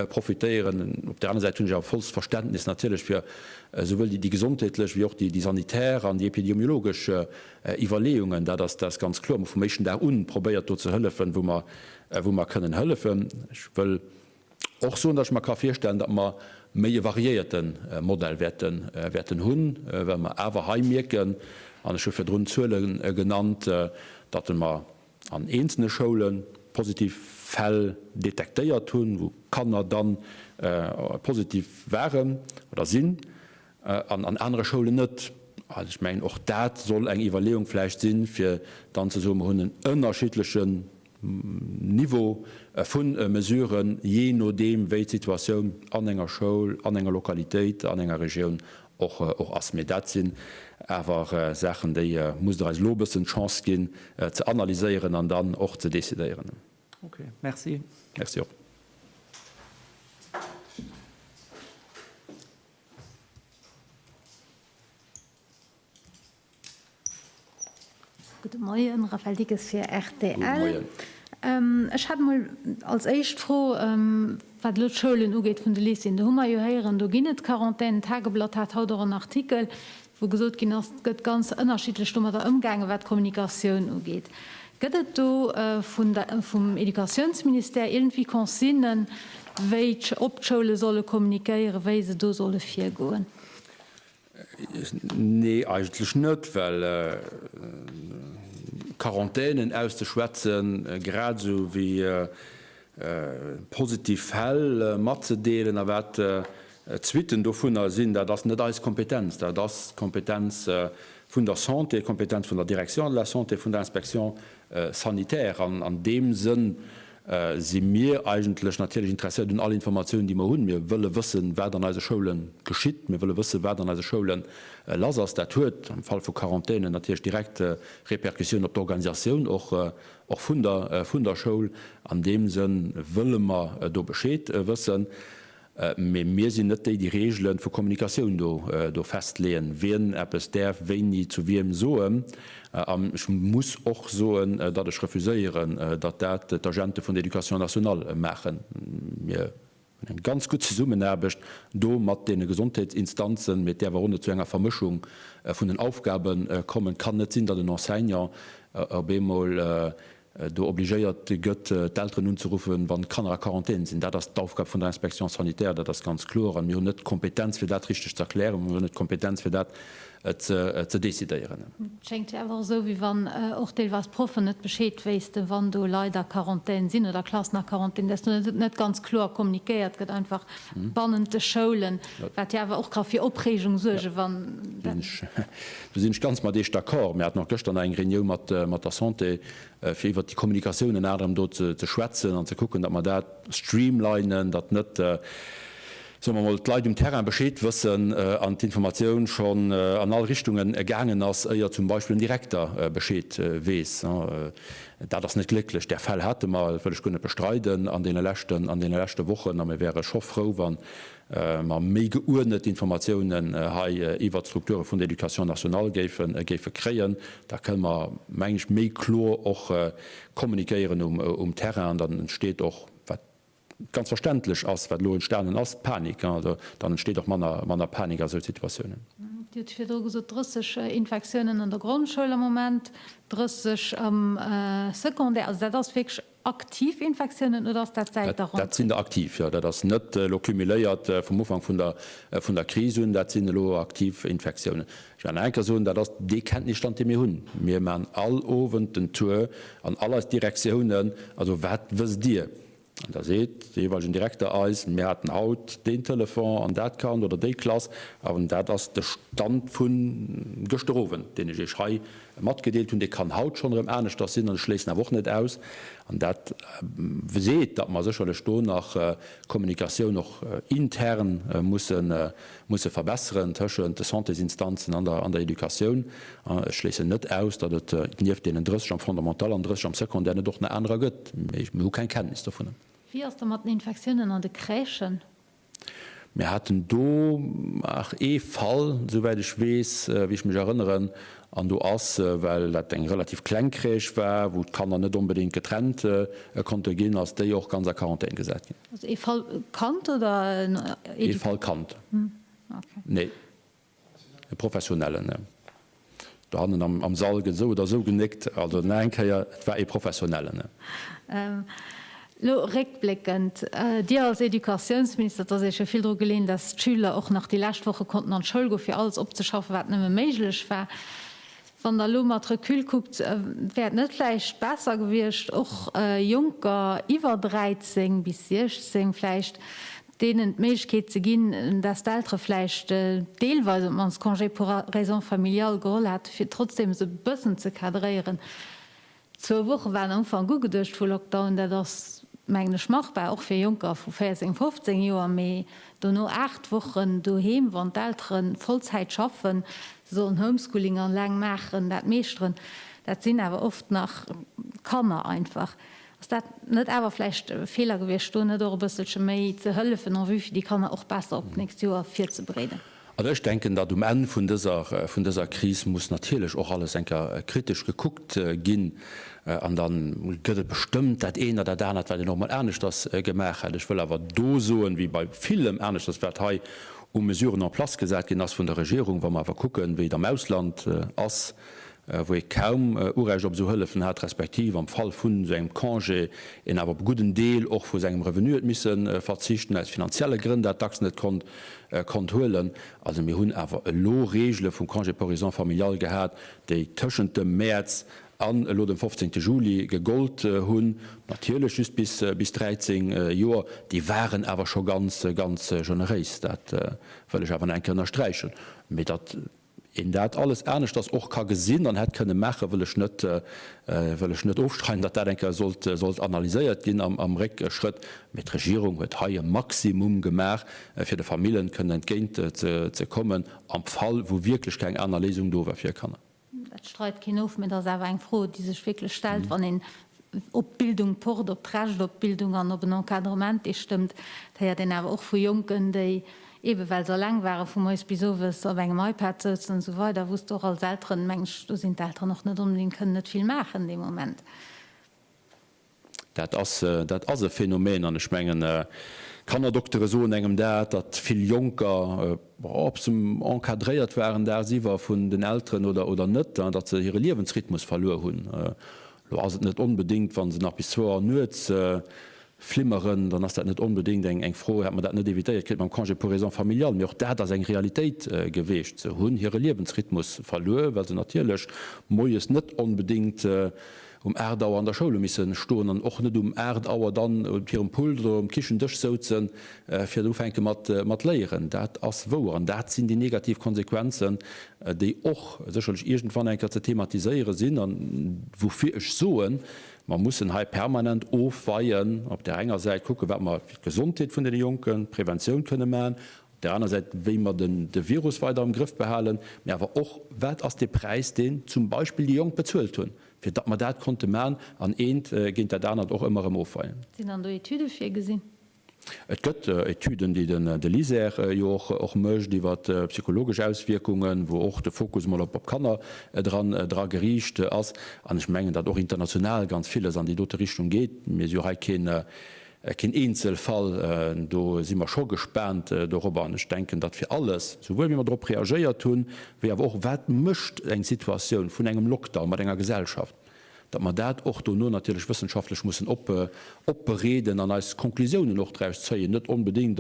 profitéieren. Op där aner Säit hunn ech awer vollst Verständnis natierlech fir esouwuel déi gesondheetlech wéi och déi sanitär an déi epidemiologesch Iwwerleeungen. Dat ass, dat ass ganz kloer. Mer hu vum éischten Dag un probéiert do ze hëllefen, wou mer, wou mer kënnen hëllefen. Ech wëll och soen, datt ech mer ka virstellen, datt mer méi e variéierte Modell wäerten hunn, well mer awer hei mierken, an ech hu virdrun d'Zuele genannt, datt mer an eenzelne Schoule positiv Fäll detektéiert hunn, wou Kanner dann positiv waren oder sinn, an an anere Schoulen net. Also ech mengen, och dat soll eng Iwwerleeung vläicht sinn, fir dann ze soen, mer hunn en ënnerschiddlechen Niveau vu Mesuren, jee nodeem wéi d'Situatioun an enger Schoul, an enger Lokalitéit, an enger Regioun och ass. Mee dat sinn awer Saachen, déi musst Der eis elo e bëssen d'Chance ginn ze analyséieren an dann och ze decidéieren. Ok, merci. Merci och. Gudde Moien, Raphaëlle Dickes fir rtl. Ech hätt emol als éischt Fro, wat elo d'Schoulen ugeet vun de Lycéeën. Do hu mer jo héieren, do ginn et Quarantänen. D'Tageblatt hat haut och en Artikel, wou gesot ginn ass, et gëtt ganz ënnerschiddlech domadder ëmgaangen, wat d'Kommunikatioun ugeet. Gëtt et do vun der, vum Educatiounsministère iergendwéi Consignen, wéi ob d'Schoule solle kommunikéieren, wéi se do solle virgoen? Nee, eigentlech net, well Quarantänen auszeschwätzen, grad esou wéi positiv Fäll matzedeelen a wat d'Suitten dovunner sinn, dat ass net eis Kompetenz. Dat ass d'Kompetenz vun der Santé, d'Kompetenz vun der Direction de la Santé, vun der Inspection sanitaire. An an deem Sënn si mir eigentlech natierlech interesséiert un all Informatioun, déi mer hunn. Mir wëlle wëssen, wat an eise Schoule geschitt. Mir wëlle wëssen, wat an eise Schoule lass ass. Dat huet am Fall vu Quarantänen natierlech direkt Répercussiounen op d'Organisatioun och Och vun der vun der Schoul. An deem Sënn wëlle mer do Bescheed wëssen. Mee mir sinn net déi, déi Reegele vu Kommunikatioun do do festleeën, wien eppes däerf wéini zu wiem soen. An ech muss och soen, datt ech refuséieren, datt dat d'Agente vun der Éducation nationale maachen. Mir. Mir hunn eng ganz gutt Zesummenaarbecht do mat deene Gesondheetsinstanzen, mee et däerf och net zu enger Vermëschung vun den Aufgabe kommen. Et kann net sinn, datt en Enseignant op eemol do obligéiert gëtt, d'Elteren unzeruffen, wann d'Kanner a Quarantän sinn. Dat ass d'Aufgab vun der Inspection sanitaire, dat ass ganz kloer. A mir hunn net d'Kompetenz, fir dat richteg ze erklären. Mir hunn net d'Kompetenz, fir dat ze decidéieren. Et schéngt jo awer och esou, wéi wann och deelweis d'Proffen net Bescheed wéissten, wann do Leit a Quarantän sinn oder Klassen a Quarantän, dass do net ganz kloer kommunikéiert gëtt einfach bannent de Schoulen, wat jo awer och ka fir Opreegung suergen, wann dat. Do sinn ech ganz mat Iech d'accord. Mir haten och gëschter nach eng Reunioun mat der Santé, fir iwwert déi Kommunikatioun ënner anerem do ze schwätzen an ze kucken, datt mer dat streamlinen, datt net, soe mer emol, d'Leit um Terrain Bescheed wëssen an d'Informatioun schonn an all Richtunge gaangen ass, éier zum Beispill en Direkter Bescheed weess. Dat ass net glécklech. Där Fäll hate mer, dat wëll ech guer net bestreiden, an deene leschten, an deene leschte Wochen. A mir wäre scho frou, wa mer méi geuerdnet Informatiounen hei iwwert d'Strukture vun der Éducation nationale géife kréien, da kënne mer, mengen ech, méi kloer och kommunikéieren um Terrain an dann entsteet och, wat ganz verständlech ass, wat elo entstanen ass, Panik. Also dann entsteet och manner Panik a sou Situatiounen. Dir hutt virdru gesot, 30 Infektiounen an der Grondschoul am Moment, 30 am Secondaire. Also dat ass wierklech Aktiv Infektiounen oder ass dat säit der Rentrée? Dat sinn der aktiv, jo. Dat ass net elo cumuléiert vum Ufank vun der vun der Kris un. Dat sinn elo aktiv Infektiounen. Ech wéll nach eng Kéier soen, dat ass dee Kenntnisstand, dee mir hunn. Mir maachen all Owend den Tour an all eis Direktiounen. Also wat wësst Dir? An da seet de jeeweilegen Direkter eis, mir haten haut deen Telefon an dat Kand oder déi Klass. An dat ass de Stand vu gëschter Owend, deen ech Iech hei matgedeelt hunn, dee kann haut schonn erëm aneschters sinn an ech schléissen awer och net aus, an dat seet, datt mer sécherlech do nach d'Kommunikatioun och intern musse musse verbesseren tëschent de Santésinstanzen an der an der Educatioun. Ech schléissen net aus, datt et nieft deenen 30 am Fondamental an 30 am Secondaire net och nach anerer gëtt, mee mir hu keng Kenntnis dovunner. Wéi ass da mat den Infektiounen an de Crèchen? Mir haten do nach ee Fall, souwäit ech weess, wéi ech mech erënneren, an do ass, well dat eng relativ kleng Crèche war, wou d'Kanner net onbedéngt getrennt konnte ginn, ass déi och ganz a Quarantän gesat ginn. Also ee Fall Kand oder en Educateur? Ee Fall Kand. Nee. E Professionellen. Dohannen am Sall gëtt esou oder esou genéckt. Also nach eng Kéier, et war ee Professionellen. Elo réckbléckend, Dir als Educatiounsminister, et ass Iech jo vill dru geleeën, dass d'Schüler och nach déi lescht Woche konnten an d'Schoul goen, fir alles opzeschaffen, wat nëmme méiglech war. Wann Der elo mat Recul kuckt, wär et net vläicht besser gewiescht, och Jonker iwwer 13 bis 16 vläicht deenen d'Méiglechkeet ze ginn, dass d'Eltere vläicht deelweis op d'mannst Congé pour raisons familiales geholl hätten, fir trotzdeem se e bëssen ze cadréieren? Zwou Woche waren am Ufank ugeduecht vu Lockdown, dat ass, mengen ech, machbar, och fir Jonker vu 14, 15 Joer, mee dono 8 Wochen doheem, wann d'Eltere Vollzäit schaffen, se sollen Homeschooling alleng maachen, dat meeschteren, dat sinn awer oft nach Kanner einfach. Ass dat net awer vläicht e Feeler gewiescht, do net och e bësselche méi ze hëllefen en vue fir déi Kanner och besser op d'nächst Joer virzebereeden? Also ech denken, datt um Enn vun dëser, vun dëser Kris muss natierlech och alles eng Kéier kritesch gekuckt ginn. An da gëtt et bestëmmt dat eent oder dat anert, wat een och mol aneschters gemaach hätt. Ech wëll awer do soen, wéi bei villem aneschters, wat hei u Mesuren en place gesat ginn ass vun der Regierung, wa mer awer kucken, wéi et am Ausland ass, wou ee kaum Urecht op esou Hëllefen hat, respektiv am Fall vun esou engem Congé een awer op e gudden Deel och vu sengem Revenu huet misse verzichten, aus finanzielle Grënn dat dacks net konnt konnt huelen. Also mir hunn awer elo Regele vum Congé pour raisons familiales gehat, déi tëschent dem Mäerz an elo dem 15. Juli gegollt hunn, natierlech just bis bis 13 Joer, déi waren awer scho ganz, ganz generéis, dat wëll ech awer nach eng Kéier ënnersträichen. Mee datt een dat alles aneschters och ka gesinn an hätt kënne maachen, wëll ech net, wëll ech net ofstreiden, datt dat eng Kéier sollt, sollt analyséiert ginn am, am Réckschrëtt. Mee d'Regierung huet hei e Maximum gemaach, fir de Famillen kënnen entgéint ze, ze kommen, am Fall wou wierklech keng aner Léisung do war fir hir Kanner. Dat streit keen of, mee et ass awer eng Fro, déi sech wierklech stellt, wann een op d'Bildung pocht, op d'Recht op d'Bildung an op en Encadrement, dee stëmmt. Dat héiert een awer och vu Jonken, déi, eebe well se eleng waren, vu moies bis owes op engem iPad souzen an esou weider, wou s de och als Elteren, meng ech, do sinn d'Elteren och net onbedéngt, kënnen net vill maachen dee Moment. Dat ass, dat ass e Phänomen. An ech mengen, d'Kannerdoktere soen engem dat, datt vill Jonker, ob se encadréiert waren dagsiwwer vun den Elteren oder, oder net, datt se hire Liewensrhythmus verluer hunn. Elo ass et net onbedéngt, wa se nach bis zwou Auer nuets flimmeren, dann ass dat net onbedéngt eng Fro, hätt mer dat net evitéiert kritt mam Congé pour raisons familiales. Mee och dat ass eng Realitéit geweecht. Se hunn hire Liewensrhythmus verluer, well se natierlech moies net onbedéngt um 8 Auer an der Schoul hu misse stoen an och net um 8 Auer dann op hirem Pult oder um Kichendësch souzen, fir ufänke mat léieren. Dat ass wouer an dat sinn déi negativ Konsequenzen, déi och sécherlech iergendwann eng Kéier ze thematiséiere sinn an woufir ech soen, mer mussen hei permanent ofweien, op där enger Säit kucken, wat mer fir d'Gesondheet vun deene Jonken, d'Preventioun kënne maachen, op där aner Säit, wéi mer de Virus weider am Grëff behalen, mä awer och, wat ass dee Präis, deen zum Beispill déi Jonk bezuelt hunn, fir datt mer dat konnte maachen an eent géint dat anert och ëmmer erëm ofweien. Sinn dann do Etüde virgesinn? Et gëtt Etüden, déi de LISER jo och mécht iwwer psychologesch Auswierkungen, wou och de Fokus emol op d'Kanner dra geriicht ass. An ech mengen, datt och international ganz villes an déi dote Richtung geet. Mir si jo hei keen Eenzelfall. Do si mer scho gespaant dorobber. An ech denken, datt fir alles, souwuel wéi mer drop reagéiert hunn, wéi awer och wat mécht eng Situatioun vun engem Lockdown mat enger Gesellschaft, datt mer dat och dono natierlech wëssenschaftlech mussen opbereeden an eis Konklusiounen och draus zéien, net onbedéngt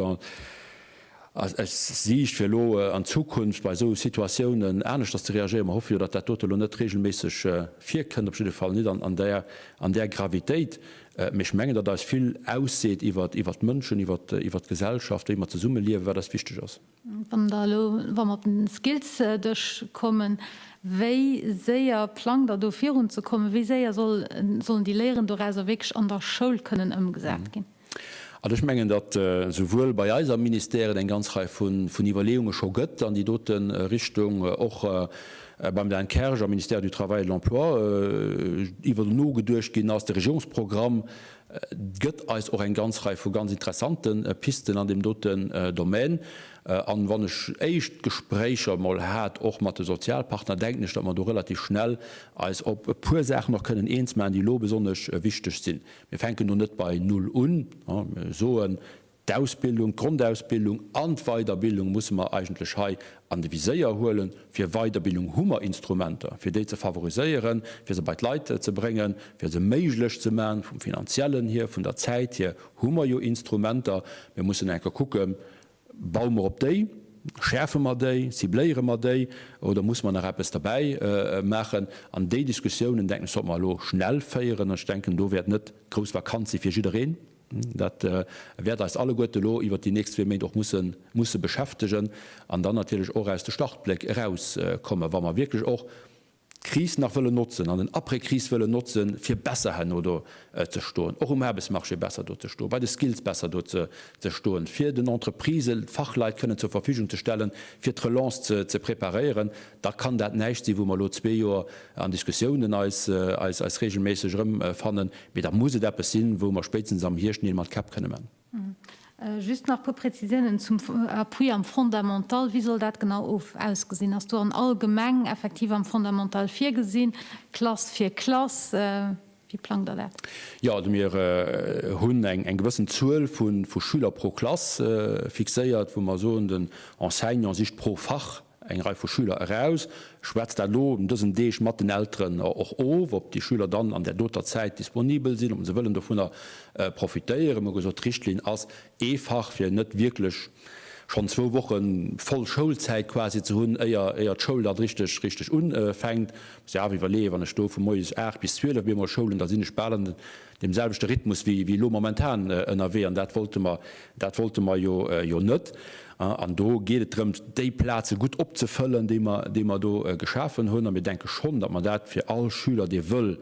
aus Siicht fir elo an Zukunft bei esou Situatiounen aneschters ze reagéieren. Mer hoffe jo, datt dat dote elo net regelméisseg virkënnt, op jidde Fall net an där Gravitéit. Mee ech mengen, datt eis vill ausseet iwwert d'Mënschen, iwwert d'Gesellschaft, wéi mer zesummeliewen, wat eis wichteg ass. Wann Der elo, wa mer op den Skills-Dësch kommen, wéi séier plangt Der do virunzekommen? Wéi séier soll, sollen déi Léieren dorauser wierklech an der Schoul kënnen ëmgesat ginn? Also ech mengen, datt souwuel bei eis am Ministère et eng ganz Rei vun Iwwerleeunge scho gëtt an déi dote Richtung, och beim Dan Kersch am Ministère du Travail et de l'Emploi iwwer nogeduecht ginn ass. De Regierungsprogramm gëtt eis och eng ganz Rei vu ganz interessante Pisten an deem doten Domän. An wann ech éischt Gespréicher emol hat, och mat de Sozialpartner, denken ech, datt mer do relativ schnell eis op e puer Saachen och kënnen eens maachen, déi elo besonnesch wichteg sinn. Mir fänken do net bei Null un. Mir soen, D'Ausbildung, d'Grondausbildung an d'Weiderbildung musse mer eigentlech hei an de Viséier huelen. Fir Weiderbildung hu mer Instrumenter, fir déi ze favoriséieren, fir se bei d'Leit ze bréngen, fir se méiglech ze maachen. Vum Finanziellen hier, vun der Zäit hier hu mer jo Instrumenter. Mir mussen enker kucken, Baue mer op déi, schäerfe mer déi, cibléiere mer déi oder musse mer nach eppes derbäi maachen? An déi Diskussiounen, denken ech, sollte mer elo schnell féieren. An ech denken, do wäert net grouss Vakanz si fir jiddereen. Dat wäert eis alleguerte elo iwwert déi nächst zwee Méint och musse musse beschäftegen an dann natierlech och aus de Startbléck erauskommen, wa mer wierklech och d'Kris nach wëllen notzen an den Après-Kris wëllen notzen, fir besser herno do ze stoen, och um Aarbechtsmarché besser do ze stoen, bei de Skills besser do ze stoen, fir den Entreprisen d'Fachleit kënnen zur Verfügung ze stellen, fir d'Relance ze preparéieren, da kann dat näischt sinn, wou mer elo zwee Joer an Diskussiounen eis eis regelméisseg erëmfannen, mee da muss et eppes sinn, wou mer spéitstens am Hierscht Neel mat Käpp kënne man. Just nach e puer Präzisiounen zum Appui am Fondamental. Wéi soll dat genau of ausgesinn? Ass do an all Gemeng effektiv am Fondamental virgesinn, Klass fir Klass? Wéi plangt Der dat? Jo, also mir hunn eng gewëssen Zuel vu Schüler pro Klass fixéiert, wou mer soen, den Enseignant sicht pro Fach eng Rei vu Schüler eraus, schwätzt dat elo an dësen Deeg mat den Elteren och of, ob déi Schüler dann an där doter Zäit disponibel sinn, ob se wëllen dovunner profitéieren. Mir hu gesot, d'Richtlinn ass ee Fach, fir net wierklech schonn zwou Woche voll Schoulzäit quasi ze hunn, éier éier d'Schoul dann richteg richteg unfänkt. Muss ee awer iwwerleeën, wann ech do vu moies 8 bis 12 op eemol Schoul hunn, da sinn ech bal an deem selwechte Rhythmus wéi wéi elo momentan ënnerwee an dat wollte mer, dat wollte mer jo jo net. An do geet et drëms, déi Plaze gutt opzefëllen, déi mer, déi mer do geschafen hunn. A mir denke schonn, datt mer dat fir all Schüler, dee wëll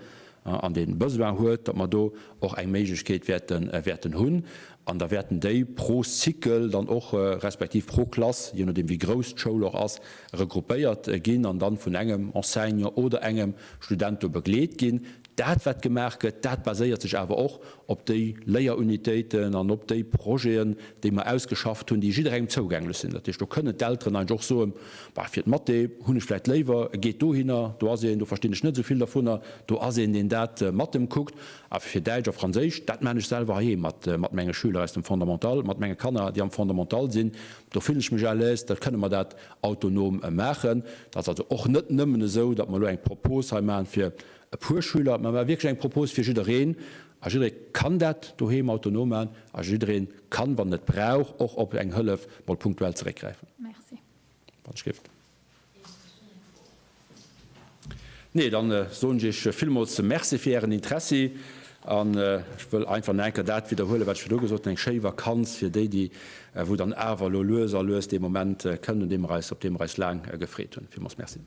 an dee Besoin huet, datt mer do och eng Méiglechkeet wäerten, wäerten hunn. An da wäerten déi pro Cycle dann och, respektiv pro Klass, je nodeem wéi grouss d'Schoul och ass, regroupéiert ginn an dann vun engem Enseignant oder engem Student do begleet ginn. Dat, wat gemaach gëtt, dat baséiert sech awer och op déi Léierunitéiten an op déi Projeten, déi mer ausgeschafft hunn, déi jidderengem zougänglech sinn. Dat heescht, do kënnen d'Elteren eigentlech och soen, Bah, fir d'Mathé hunn ech vläicht léiwer, e geet dohinner, do ass een, do verstinn ech net esou vill dervunner, do ass een, deen dat mat em kuckt. A fir Däitsch a Franséisch, dat maachen ech selwer heiheem mat mat menge Schüler aus dem Fondamental, mat menge Kanner, déi am Fondamental sinn. Do fillen ech mech à l'aise, da kënne mer dat autonom maachen. Dat ass also och net nëmmen esou, datt mer elo eng Propos hei maachen fir e puer Schüler, mä mer wierklech eng Propos fir jiddereen. A jidderee kann dat doheem autonom maachen a jidderee kann, wann en et brauch, och op eng Hëllef mol punktuell zeréckgräifen. Merci. Wann ech géif. Nee, dann soen ech Iech villmools Merci fir Ären Interessi an ech wëll einfach nach eng Kéier dat widderhuelen, wat ech virdru gesot hunn, eng schéi Vakanz fir déi, déi wou dann awer elo lues a lues dee Moment kënnt, un deem mer eis, op dee mer eis laang gefreet hunn. Villmools Merci.